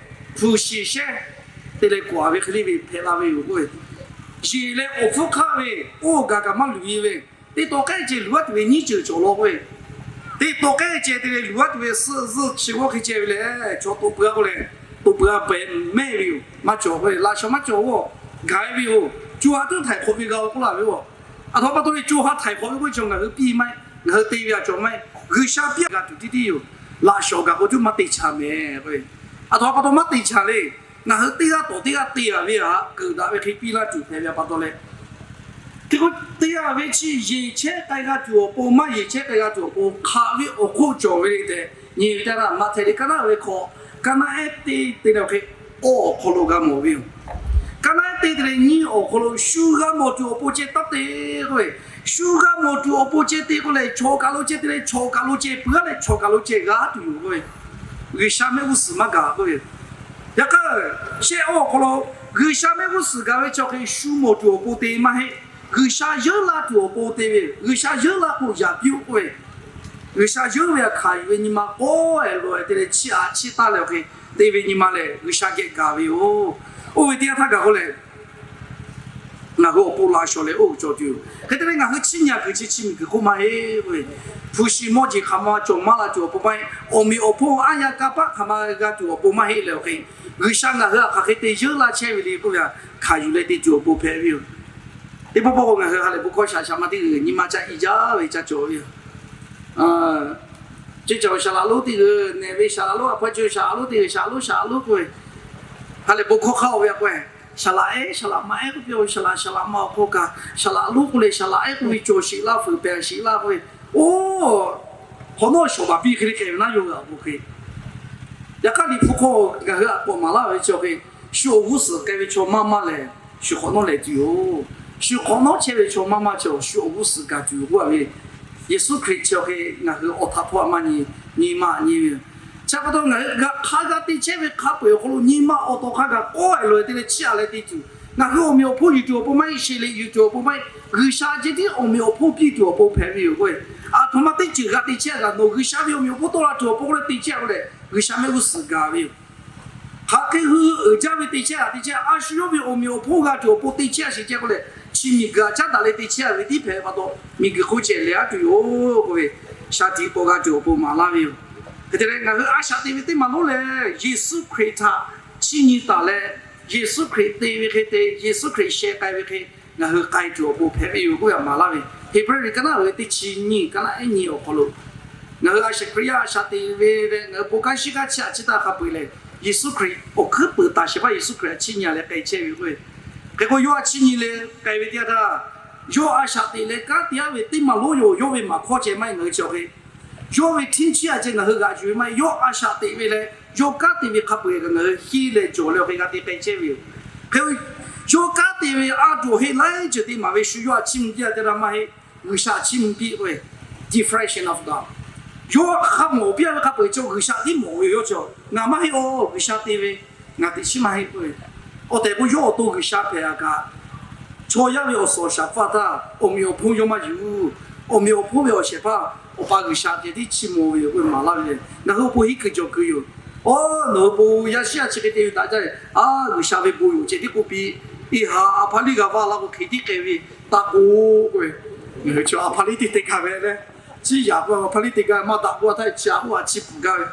hpu shiˍ shehˇ te leh k'awꞈ a ve hk'e le ve hpehꞈ la ve yoˬ k'oˆ ve, yeˬ leh awˬ hpfuhˇ hk'aˆ ve oˇ gaˬ kaꞈ maˇ luˬ e ve, teˇ taw k'ehˉ ceh luˬ a tuˬ ve nyiˇ ceuˬ cawˬ law k'oˆ ve, teˇ taw k'ehˉ ceh te leh luˬ a tuˬ ve suh zuh chi g'awˇ hk'e ceh ve lehˬ, chaw to peuˬ a k'o lehˬ, to peuˬ a pehꞈ mehˆ ve yoˬ. Maˇ cawˬ k'o, laꞈ shawnˍ maˇ cawˬ-oˬ, gaˬ-e ve yoˬ. Co ha tuˉ htaiˍ hk'awꞈ ve g'a-o k'oˆ laˇ ve yoˬ. Aˬ htoꞈ pa taw leh co ha htaiˍ hk'awꞈ ve k'oˆ ve chaw ngaˬ hui piˇ maˇ heˆ, ngaˬ hui te ve a cawˬ maˇ heˆ. G'uiˬsha piˇ g'a tuˬ tiˉ tiˉ yoˬ. Laꞈ shawnˍ gaˬ k'o cuˇ maˇ te chaꞈ mehˍ k'o, aˬ htoꞈ pa taw maˇ te chaꞈ le. Ngaˬ hui teˇ g'aˇ tawꞈ teˇ g'aˇ te a ve htaꞈ keunˍ daꞈ ve hk'e piˇ laˇ tuˬ hpehꞈ ve pa taw leh, te k'o, te a ve chi yeˬ chehˇ k'ai g'a tuˬ awˬ pon, maˇ yeˬ chehˇ k'ai g'a tuˬ awˬ pon hk'aˬ ve awˬ hk'oˆ cawˬ ve le tehꞈ nyi ve teˇ htaˇ, Maꞈhtehˍ liꞈ ka naˉ ve hk'awꞈ, ka naˉ ehˉ te te leh awˬ hk'e, awˬ hk'aw lo g'a mawˬ ve yoˬ. Ka naˉ ehˉ te te leh nyi awˬ hk'aw lo shu g'a mawˬ tuˬ awˬ pon ceh taˇ te k'oˆ ve, shu g'a mawˬ tuˬ awˬ pon ceh te k'oˆ leh, chaw kaˬ lo ceh te leh chaw kaˬ lo ceh peuˬ-a leh chaw kaˬ lo ceh g'a tuˬ yoˬ k'oˆ ve, G'uiˬsha mehˆ g'uˇ suhˍ maˇ gaˬ k'oˆ ve. Yaꞈ hk'aˇ, shehˆ awˬ hk'aw lo G'uiˬsha mehˆ g'uˇ suhˍ gaˬ ve chi awˬ hk'e shu mawˬ tuˬ awˬ pon te maˇ heˆ. G'uiˬsha yeunˇ laˇ tuˬ awˬ pon te ve, G'uiˬsha yeunˇ laˇ k'o yaꞈ piˇ-oˆ k'oˆ ve, G'uiˬsha yeunˇ ve htaꞈ hkanˍ yuˬ ve nyi ma k'awꞈ-e loꞈ-e te leh chiˇ aꞈ chiˇ taˇ leh awˬ hk'e te ve nyi ma lehˬ, G'uiˬsha geh gaˬ ve yoˬ. Oˇ ve teˇ yanˇ htaˇ gaˬ k'oˆ leh, ngaˬ hui awˬ pon laꞈ shawnˍ leh oˇ cawˬ tuˬ yoˬ. Hk'e te leh ngaˬ hui chiˇ nyi-a kuiˬ chi chi miˬguiˬ hk'oˆ maˇ heˆ k'oˆ ve, hpu shi mawˇ jeˬ hk'aˬ ma cawˬ maˇ la tuˬ awˬ pon maˇ heˆ. Awˬ meꞈ awˬ hponˇ aˉ yaˇ kanˇ paˆ hk'aˬ ma g'a tuˬ awˬ pon maˇ heˆ leh awˬ hk'e, G'uiˬsha ngaˬ hui htaꞈ hk'aˬ hk'e te yeunˇ laˇ chehˇ ve le k'oˆ ve htaꞈ hkanˍ yuˬ leh te tuˬ awˬ pon hpehꞈ ve yoˬ. Teˇ pawˆ pawˆ k'o ngaˬ hui ha lehˬ bon hkawˇ shaˍ shaˍ ma teˇ g'uiˬ nyi ma caˇ i jaˇ ve ca cawˬ ve yoˬ. Ceˇ caˬ-oˬ, shaˍ laꞈ lonˉ teˇ g'uiˬ, nehˬ ve shaˍ laꞈ lonˉ, a hpaw ceuˬ shaˍ laꞈ lonˉ teˇ g'uiˬ, shaˍ laꞈ lonˉ shaˍ laꞈ lonˉ k'oˆ ve, ha lehˬ bon hkawˇ hk'aˇ-oˬ ve a k'o, shaˍ laꞈ ehˉ shaˍ laꞈ ma ehˉ k'oˆ piˇ-oˬ, shaˍ laꞈ shaˍ laꞈ ma awˬ hk'aw kaꞈ shaˍ laꞈ lonˉ k'oˆ leh shaˍ laꞈ ehˉ k'oˆ ve cawˬ sheˍ laˇ, fuiˍ pehˍ sheˍ laˇ k'oˆ ve, oˇ, hk'awꞈ nawˉ shawˍ baˬ piˇ hk'e le k'ai ve naˉ yoˬ ve a k'o hk'e. Yaꞈ hk'aˇ Liꞈ hpu hk'aw ngaˬ hui a k'awꞈ maˍ laˇ ve chi awˬ hk'e, shu awˬ g'uˇ suhˍ k'ai ve chaw maˇ maˇ lehˬ, shu hk'awꞈ nawˉ lehˬ tuˬ yoˬ. Shu hk'awꞈ nawˉ chehˇ ve chaw maˇ maˇ chaw shu awˬ g'uˇ suhˍ gaˬ tuˬ yoˬ k'oˆ ve, Yeˍsuˆ Hkriꞈ chi awˬ hk'e ngaˬ hui awˬ htaꞈ hpawˇ a maˇ nyi, nyi maˇ nyi ve yoˬ. Chi pa taw ngaˬ hui g'a hk'a g'a te chehˇ ve hk'a peu-eˬ awˬ hk'aw lo nyi ma awˬ taw hk'a gaˬ kawˆ-e loꞈ-e te leh chiˇ aꞈ leh te tuˬ, ngaˬ hui awˬ meꞈ awˬ hponˇ yuˬ tuˬ awˬ pon maˇ heˆ, sheˍ liꞈ yuˬ tuˬ awˬ pon maˇ heˆ, G'uiˬsha ceh tiˉ awˬ meꞈ awˬ hponˇ piˇ tuˬ awˬ pon hpehꞈ ve yoˬ k'oˆ ve. Aˬ htoꞈ ma teˇ ceuˬ g'a te chehˇ a kaꞈ nawˬ G'uiˬsha ve awˬ meꞈ awˬ hponˇ tawˆ la tuˬ awˬ pon k'oˆ leh te chehˇ a k'oˆ lehˬ, G'uiˬsha mehˆ g'uˇ suhˍ gaˬ ve yoˬ. Hk'aˬ hk'e hui uiˍ jaˇ ve te chehˇ a te chehˇ, a shu yawˇ ve awˬ meꞈ awˬ hponˇ g'a tuˬ awˬ pon te chehˇ a sheˍ chehˇ k'oˆ leh, chi miˬguiˬ aꞈ caˉ daꞈ leh te chehˇ a ve tiˉ hpehꞈ pa taw, miˬguiˬ hk'oˆ ceh leh a tuˬ yoˬ k'oˆ ve, shaˍ tiꞈ k'awꞈ g'a tuˬ awˬ pon maˍ laˇ ve yoˬ. Hk'e te leh ngaˬ hui a shaꞈ teꞈ ve teˇ maˬ lonˉ lehˬ, Yeˍsuˆ Hkriꞈ htaꞈ chiˇ nyi taˍ leh, Yeˍsuˆ Hkriꞈ te ve hk'e te, Yeˍsuˆ Hkriꞈ sheh k'ai ve hk'e ngaˬ hui k'ai tuˬ awˬ pon hpehꞈ ve yoˬ k'oˆ ve htaꞈ maˍ laˇ ve, Heˍbrehˇ liꞈ ka naˉ ve teˇ chi nyiˇ, ka naˉ ehˉ nyiˇ awˬ hk'aw lo, ngaˬ hui a shaꞈ Hkriꞈ yaˇ a shaꞈ teꞈ ve leh ngaˬ hui bon kanˉ shiˉ kanˉ chiˇ aꞈ chiˇ taˇ hk'a peu-eˬ lehˬ, Yeˍsuˆ Hkriꞈ awˬ hkuiˉ puiˍ taˍ shehˍ hpaˇ Yeˍsuˆ Hkriꞈ htaꞈ chiˇ nyi leh k'ai chehˇ ve yoˬ k'oˆ ve. Hk'e k'o yawˇ htaꞈ chiˇ nyi leh k'ai ve teˇ yanˇ htaˇ, yawˇ a shaꞈ teꞈ leh kanˉ te-a ve teˇ maˬ lonˉ yoˬ. Yawˇ ve maˍ hkawˇ ceh maˇ heˆ, ngaˬ hui chi awˬ hk'e yawˇ ve htiˇ chiˇ aꞈ ceh ngaˬ hui g'aꞈ yuˬ ve maˇ heˆ. Yawˇ a shaꞈ teꞈ ve leh yawˇ kanˉ te ve hk'a peu-eˬ kaꞈ ngaˬ hui hiˇ leh cawˬ leh awˬ hk'e g'a te k'ai chehˇ ve yoˬ. Hk'e yawˇ kanˉ te ve a tuˬ awˬ heˆ laiˉ ceuˬ te maˍ ve shu yawˇ htaꞈ chiˇ mvuh piˇ-a teˇ g'aˇ maˇ heˆ. G'uiˬsha htaꞈ chiˇ mvuh piˇ k'oˆ ve, diffraction of God. Yawˇ hk'a mawˬ piˇ-a ve hk'a peu-eˬ chaw G'uiˬsha tiˉ mawˬ ve yoˬ. Yawˇ chaw ngaˬ maˇ heˆ-oˬ, G'uiˬsha te ve, ngaˬ teꞈ chiˉ maˇ heˆ k'oˆ ve. Awˬ tehˬ k'o yawˇ awˬ to G'uiˬsha hpehꞈ a kaꞈ, chaw yaˇ ve awˬ suhˍ awˬ shaˍ hpaˇ htaˇ awˬ meꞈ awˬ hponˇ yawˇ maˇ yuˬ. Awˬ meꞈ awˬ hponˇ ve awˬ shehˍ hpaˇ Awˬ pa G'uiˬsha ceh tiˉ chiˇ mvuh ve yoˬ k'oˆ ve maˍ laˇ ve. Ngaˬ hui awˬ pon hiˉ kuiˬ cawˬ kuiˬ yoˬ. Oˇ, nawˬ hui awˬ pon yaˇ shiˉ yaˇ chi hk'e te ve htaꞈ caˇ leh, a, G'uiˬsha ve bon yoˬ ceh tiˉ k'oˆ piˇ. Iˉ ha a hpaˇ liˇ g'a vaˇ la k'o hk'e tiˉ k'ai ve taˇ k'oˆ k'oˆ ve. Ngaˬ hui chi a hpaˇ liˇ teˇ te gaˬ ve leh, ciˇ yaꞈ k'o a hpaˇ liˇ teˇ gaˬ ve maˇ daꞈ k'oˆ a htaˇ chi a k'oˆ a chiˇ pfuhˍ gaˇ ve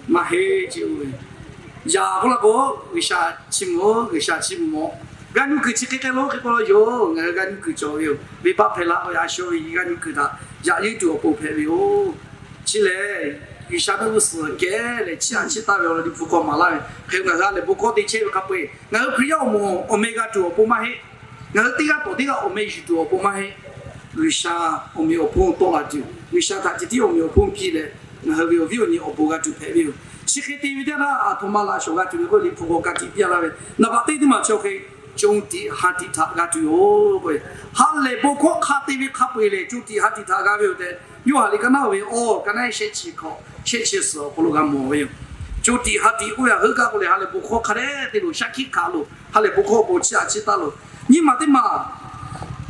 maˇ heˆ ce-o ve. Yaꞈ k'oˆ la k'o, G'uiˬsha chiˇ mvuh-oˬ, G'uiˬsha chiˇ mvuh mawˬ. G'a nuˇ kuiˬ chi hk'e hk'e lo hk'e k'oˆ la yoˬ. Ngaˬ hui g'a nuˇ kuiˬ cawˬ ve yoˬ. Venˇbaˆ hpehˇ la k'o, a shu ve g'a nuˇ kuiˬ htaꞈ yaꞈ yeunˇ tuˬ awˬ pon hpehꞈ ve yoˬ. Chi lehˬ, G'uiˬsha mehˆ g'uˇ suhˍ geh leh chiˇ aꞈ chiˇ taˇ ve awˬ lawn Liꞈ hpu hk'aw maˍ laˇ ve hk'e, ngaˬ hui a lehˬ bon hkawˇ te chehˇ ve hk'a peu-eˬ ngaˬ hui Hkriꞈ yaˇ awˬ moˍ awˬ meh g'a tuˬ awˬ pon maˇ heˆ. Ngaˬ hui teˇ g'aˇ tawꞈ teˇ g'aˇ awˬ meh yuˬ tuˬ awˬ pon maˇ heˆ. G'uiˬsha awˬ meꞈ awˬ hponˇ tawˆ la tuˬ, G'uiˬsha htaꞈ ceh tiˉ awˬ meꞈ awˬ hponˇ piˇ leh, ngaˬ hui ve awˬ viˉ awˬ nyi awˬ bon g'a tuˬ hpehꞈ ve yoˬ. Chi hk'e te ve teˇ yanˇ htaˇ, aˬ htoꞈ ma laꞈ shawnˍ g'a tuˬ ve k'oˆ Liꞈ hpu hk'aw ka tiꞈ piˇ-a laˇ ve, naˍ baꞈ teˇ teˇ maˬ chi awˬ hk'e, co tiꞈ ha tiꞈ htaꞈ g'a tuˬ yoˬ k'oˆ ve, ha lehˬ bon hkawˇ hk'a te ve hk'a peu-eˬ lehˬ co tiꞈ ha tiꞈ htaꞈ g'a ve yoˬ tehꞈ, Yoˇhanˬ liꞈ ka naˉ ve awˬ ka naˉ shehˆ chi hkawꞈ shehˆ chi suhˍ awˬ hk'aw lo g'a mawˬ ve yoˬ. Co tiꞈ ha tiꞈ k'oˆ ve a heuˆ gaˇ k'o lehˬ, ha lehˬ bon hkawˇ hk'a dehꞈ te loˬ, shaˉ hkiˆ hkanˍ loˬ, ha lehˬ bon hkawˇ awˬ pon chiˇ aꞈ chiˇ taˇ loˬ. Nyiˇ maˬ teˇ maˬ,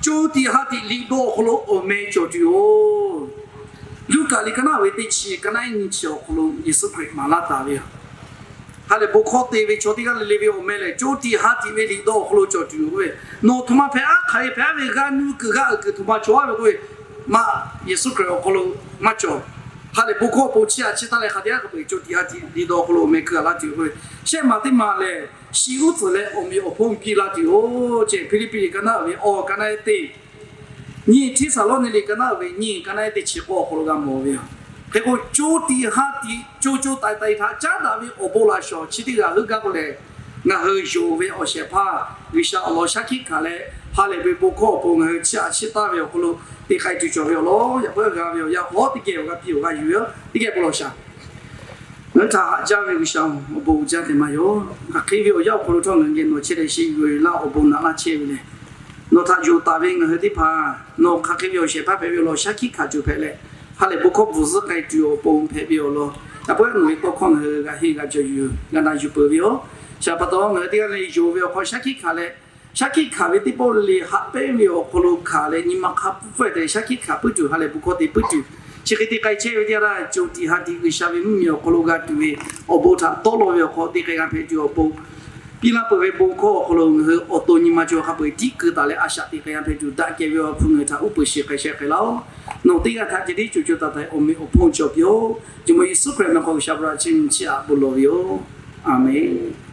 co tiꞈ ha tiꞈ liꞈ dawˇ awˬ hk'aw lo awˬ meh cawˬ tuˬ yoˬ. Luˉkaꞈ liꞈ ka naˉ ve teˇ chi, ka naˉ nyi chi awˬ hk'aw lo Yeˍsuˆ Hkriꞈ maˍ laˇ taˍ ve yoˬ. Ha lehˬ bon hkawˇ te ve chaw teˇ g'aˇ le le ve awˬ meh lehˬ, co tiꞈ ha tiꞈ ve liꞈ dawˇ awˬ hk'aw lo cawˬ tuˬ yoˬ k'oˆ ve, nawˬ htoꞈ ma hpehꞈ aˉ hk'aˬ hk'e hpehꞈ aˉ ve g'a nuˇ kuiˬ g'a uiˍ kuiˬ htoꞈ ma cawˬ aˉ ve k'oˆ ve, maˇ Yeˍsuˆ Hkriꞈ awˬ hk'aw lo maˇ cawˬ. ha lehˬ bon hkawˇ awˬ pon chiˇ aꞈ chiˇ taˇ leh hk'a teˇ g'aˇ hk'a peu-eˬ co tiꞈ ha tiꞈ liꞈ dawˬ awˬ hk'aw lo awˬ meh keu a laˇ tuˬ k'o, shehˆ maˬ teˇ maˬ lehˬ, shi uˉ tcuhˍ leh awˬ meꞈ awˬ hponˇ piˇ laˇ tuˬ yoˬ. Chi Hpiˇliˇpiˆ liꞈ ka naˉ uiˍ ve awˬ ka naˉ ehˉ teˇ nyiˇ, Hteˇsaˍlawˇniˆ liꞈ ka naˉ uiˍ ve nyiˇ ka naˉ ehˉ teˇ chi k'awˇ awˬ hk'aw lo g'a mawˬ ve yoˬ. Hk'e k'o, co tiꞈ ha tiꞈ co co taiˍ taiˍ htaꞈ caˉ daꞈ ve awˬ bon laꞈ shawˍ chi teˇ g'aˇ heuˆ gaˇ k'o lehˬ, ngaˬ hui yonˍ ve awˬ shehˍ hpaˇ G'uiˬsha awˬ lawn shaˉ hkiˆ hkanˍ leh, ha lehˬ ve bon hkawˇ awˬ pon ngaˬ hui chiˇ aꞈ chiˇ taˇ ve awˬ hk'aw lo teꞈ k'ai tuˬ cawˬ ve awˬ lawn, yaꞈ puiˉ g'a ve awˬ yanˇ hk'aw teˇ geh awˬ g'a piˇ awˬ g'a yuˬ ve teˇ geh bon lawˬ shaˍ. Ngaˬ hui htaꞈ haꞈ jaˇ ve G'uiˬsha-oˬ, awˬ bon uiˍ jaˇ tehꞈ maˇ yoˬ. Hk'aˬ hk'e ve awˬ yanˇ awˬ hk'aw lo htawˇ ngaˬ hui geh nawˬ chehˇ leh sheˍ yuˬ laˇ awˬ bon naꞈ laˇ chehˇ ve lehˬ, nawˬ htaꞈ yonˍ taˍ ve ngaˬ hui teˇ hpaˍ nawˬ hk'aˬ hk'e ve awˬ shehˍ hpaˇ hpehꞈ ve awˬ lawn shaˉ hkiˆ hkanˍ tuˬ hpehꞈ leh, ha lehˬ bon hkawˇ bvuhˬ zuhˆ k'ai tuˬ awˬ pon hpehꞈ ve awˬ lawn, yaꞈ puiˉ nawˬ ve tawˇ hkawˇ ngaˬ hui g'a henˇ g'a cawˬ yuˬ g'a na yuˬ peuˬ ve yoˬ. Chi pa taw ngaˬ hui teˇ g'aˇ le yonˍ ve awˬ hk'aw shaˉ hkiˆ hkanˍ leh, shaˉ hkiˆ hkanˍ ve teˇ pawˆ le haꞈ pehnˇ ve awˬ hk'aw lo hkanˍ leh nyi ma hk'a pfuhˇ pfuhˇ te shaˉ hkiˆ hkanˍ puiˉ tuˬ, ha lehˬ bon hkawˇ te puiˉ tuˬ, chi hk'e te k'ai chehˇ ve teˇ yanˇ htaˇ, co tiꞈ ha tiꞈ G'uiˬsha ve mvuhˇmiˬ awˬ hk'aw lo g'a tuˬ ve awˬ bon htaꞈ tawˇ law ve awˬ hk'aw te k'ai g'a hpehꞈ tuˬ awˬ pon, piˇ laˇ peuˬ ve bon hkawˇ awˬ hk'aw lo ngaˬ hui awˬ to nyi ma cawˬ hk'a peu-eˬ tiˉ keu taˍ leh a shaꞈ teꞈ k'ai g'a hpehꞈ tuˬ daꞈ kehˬ ve awˬ hk'aw ngaˬ hui htaꞈ uˉ peunˍ sheˍ k'ai sheh k'ai laˇ-oˆ. Nawˬ teˇ g'aˇ htaꞈ ceh tiˉ co co taiˍ taiˍ awˬ meꞈ awˬ hponˇ cawˬ piˇ-oˆ. Jawˇmawˇ Yeˍsuˆ Hkriꞈ meh hk'aw G'uiˬsha pa taw chiˇ mvuh chiˇ aꞈ bon lawˬ ve yoˬ. Aˬmenˍ.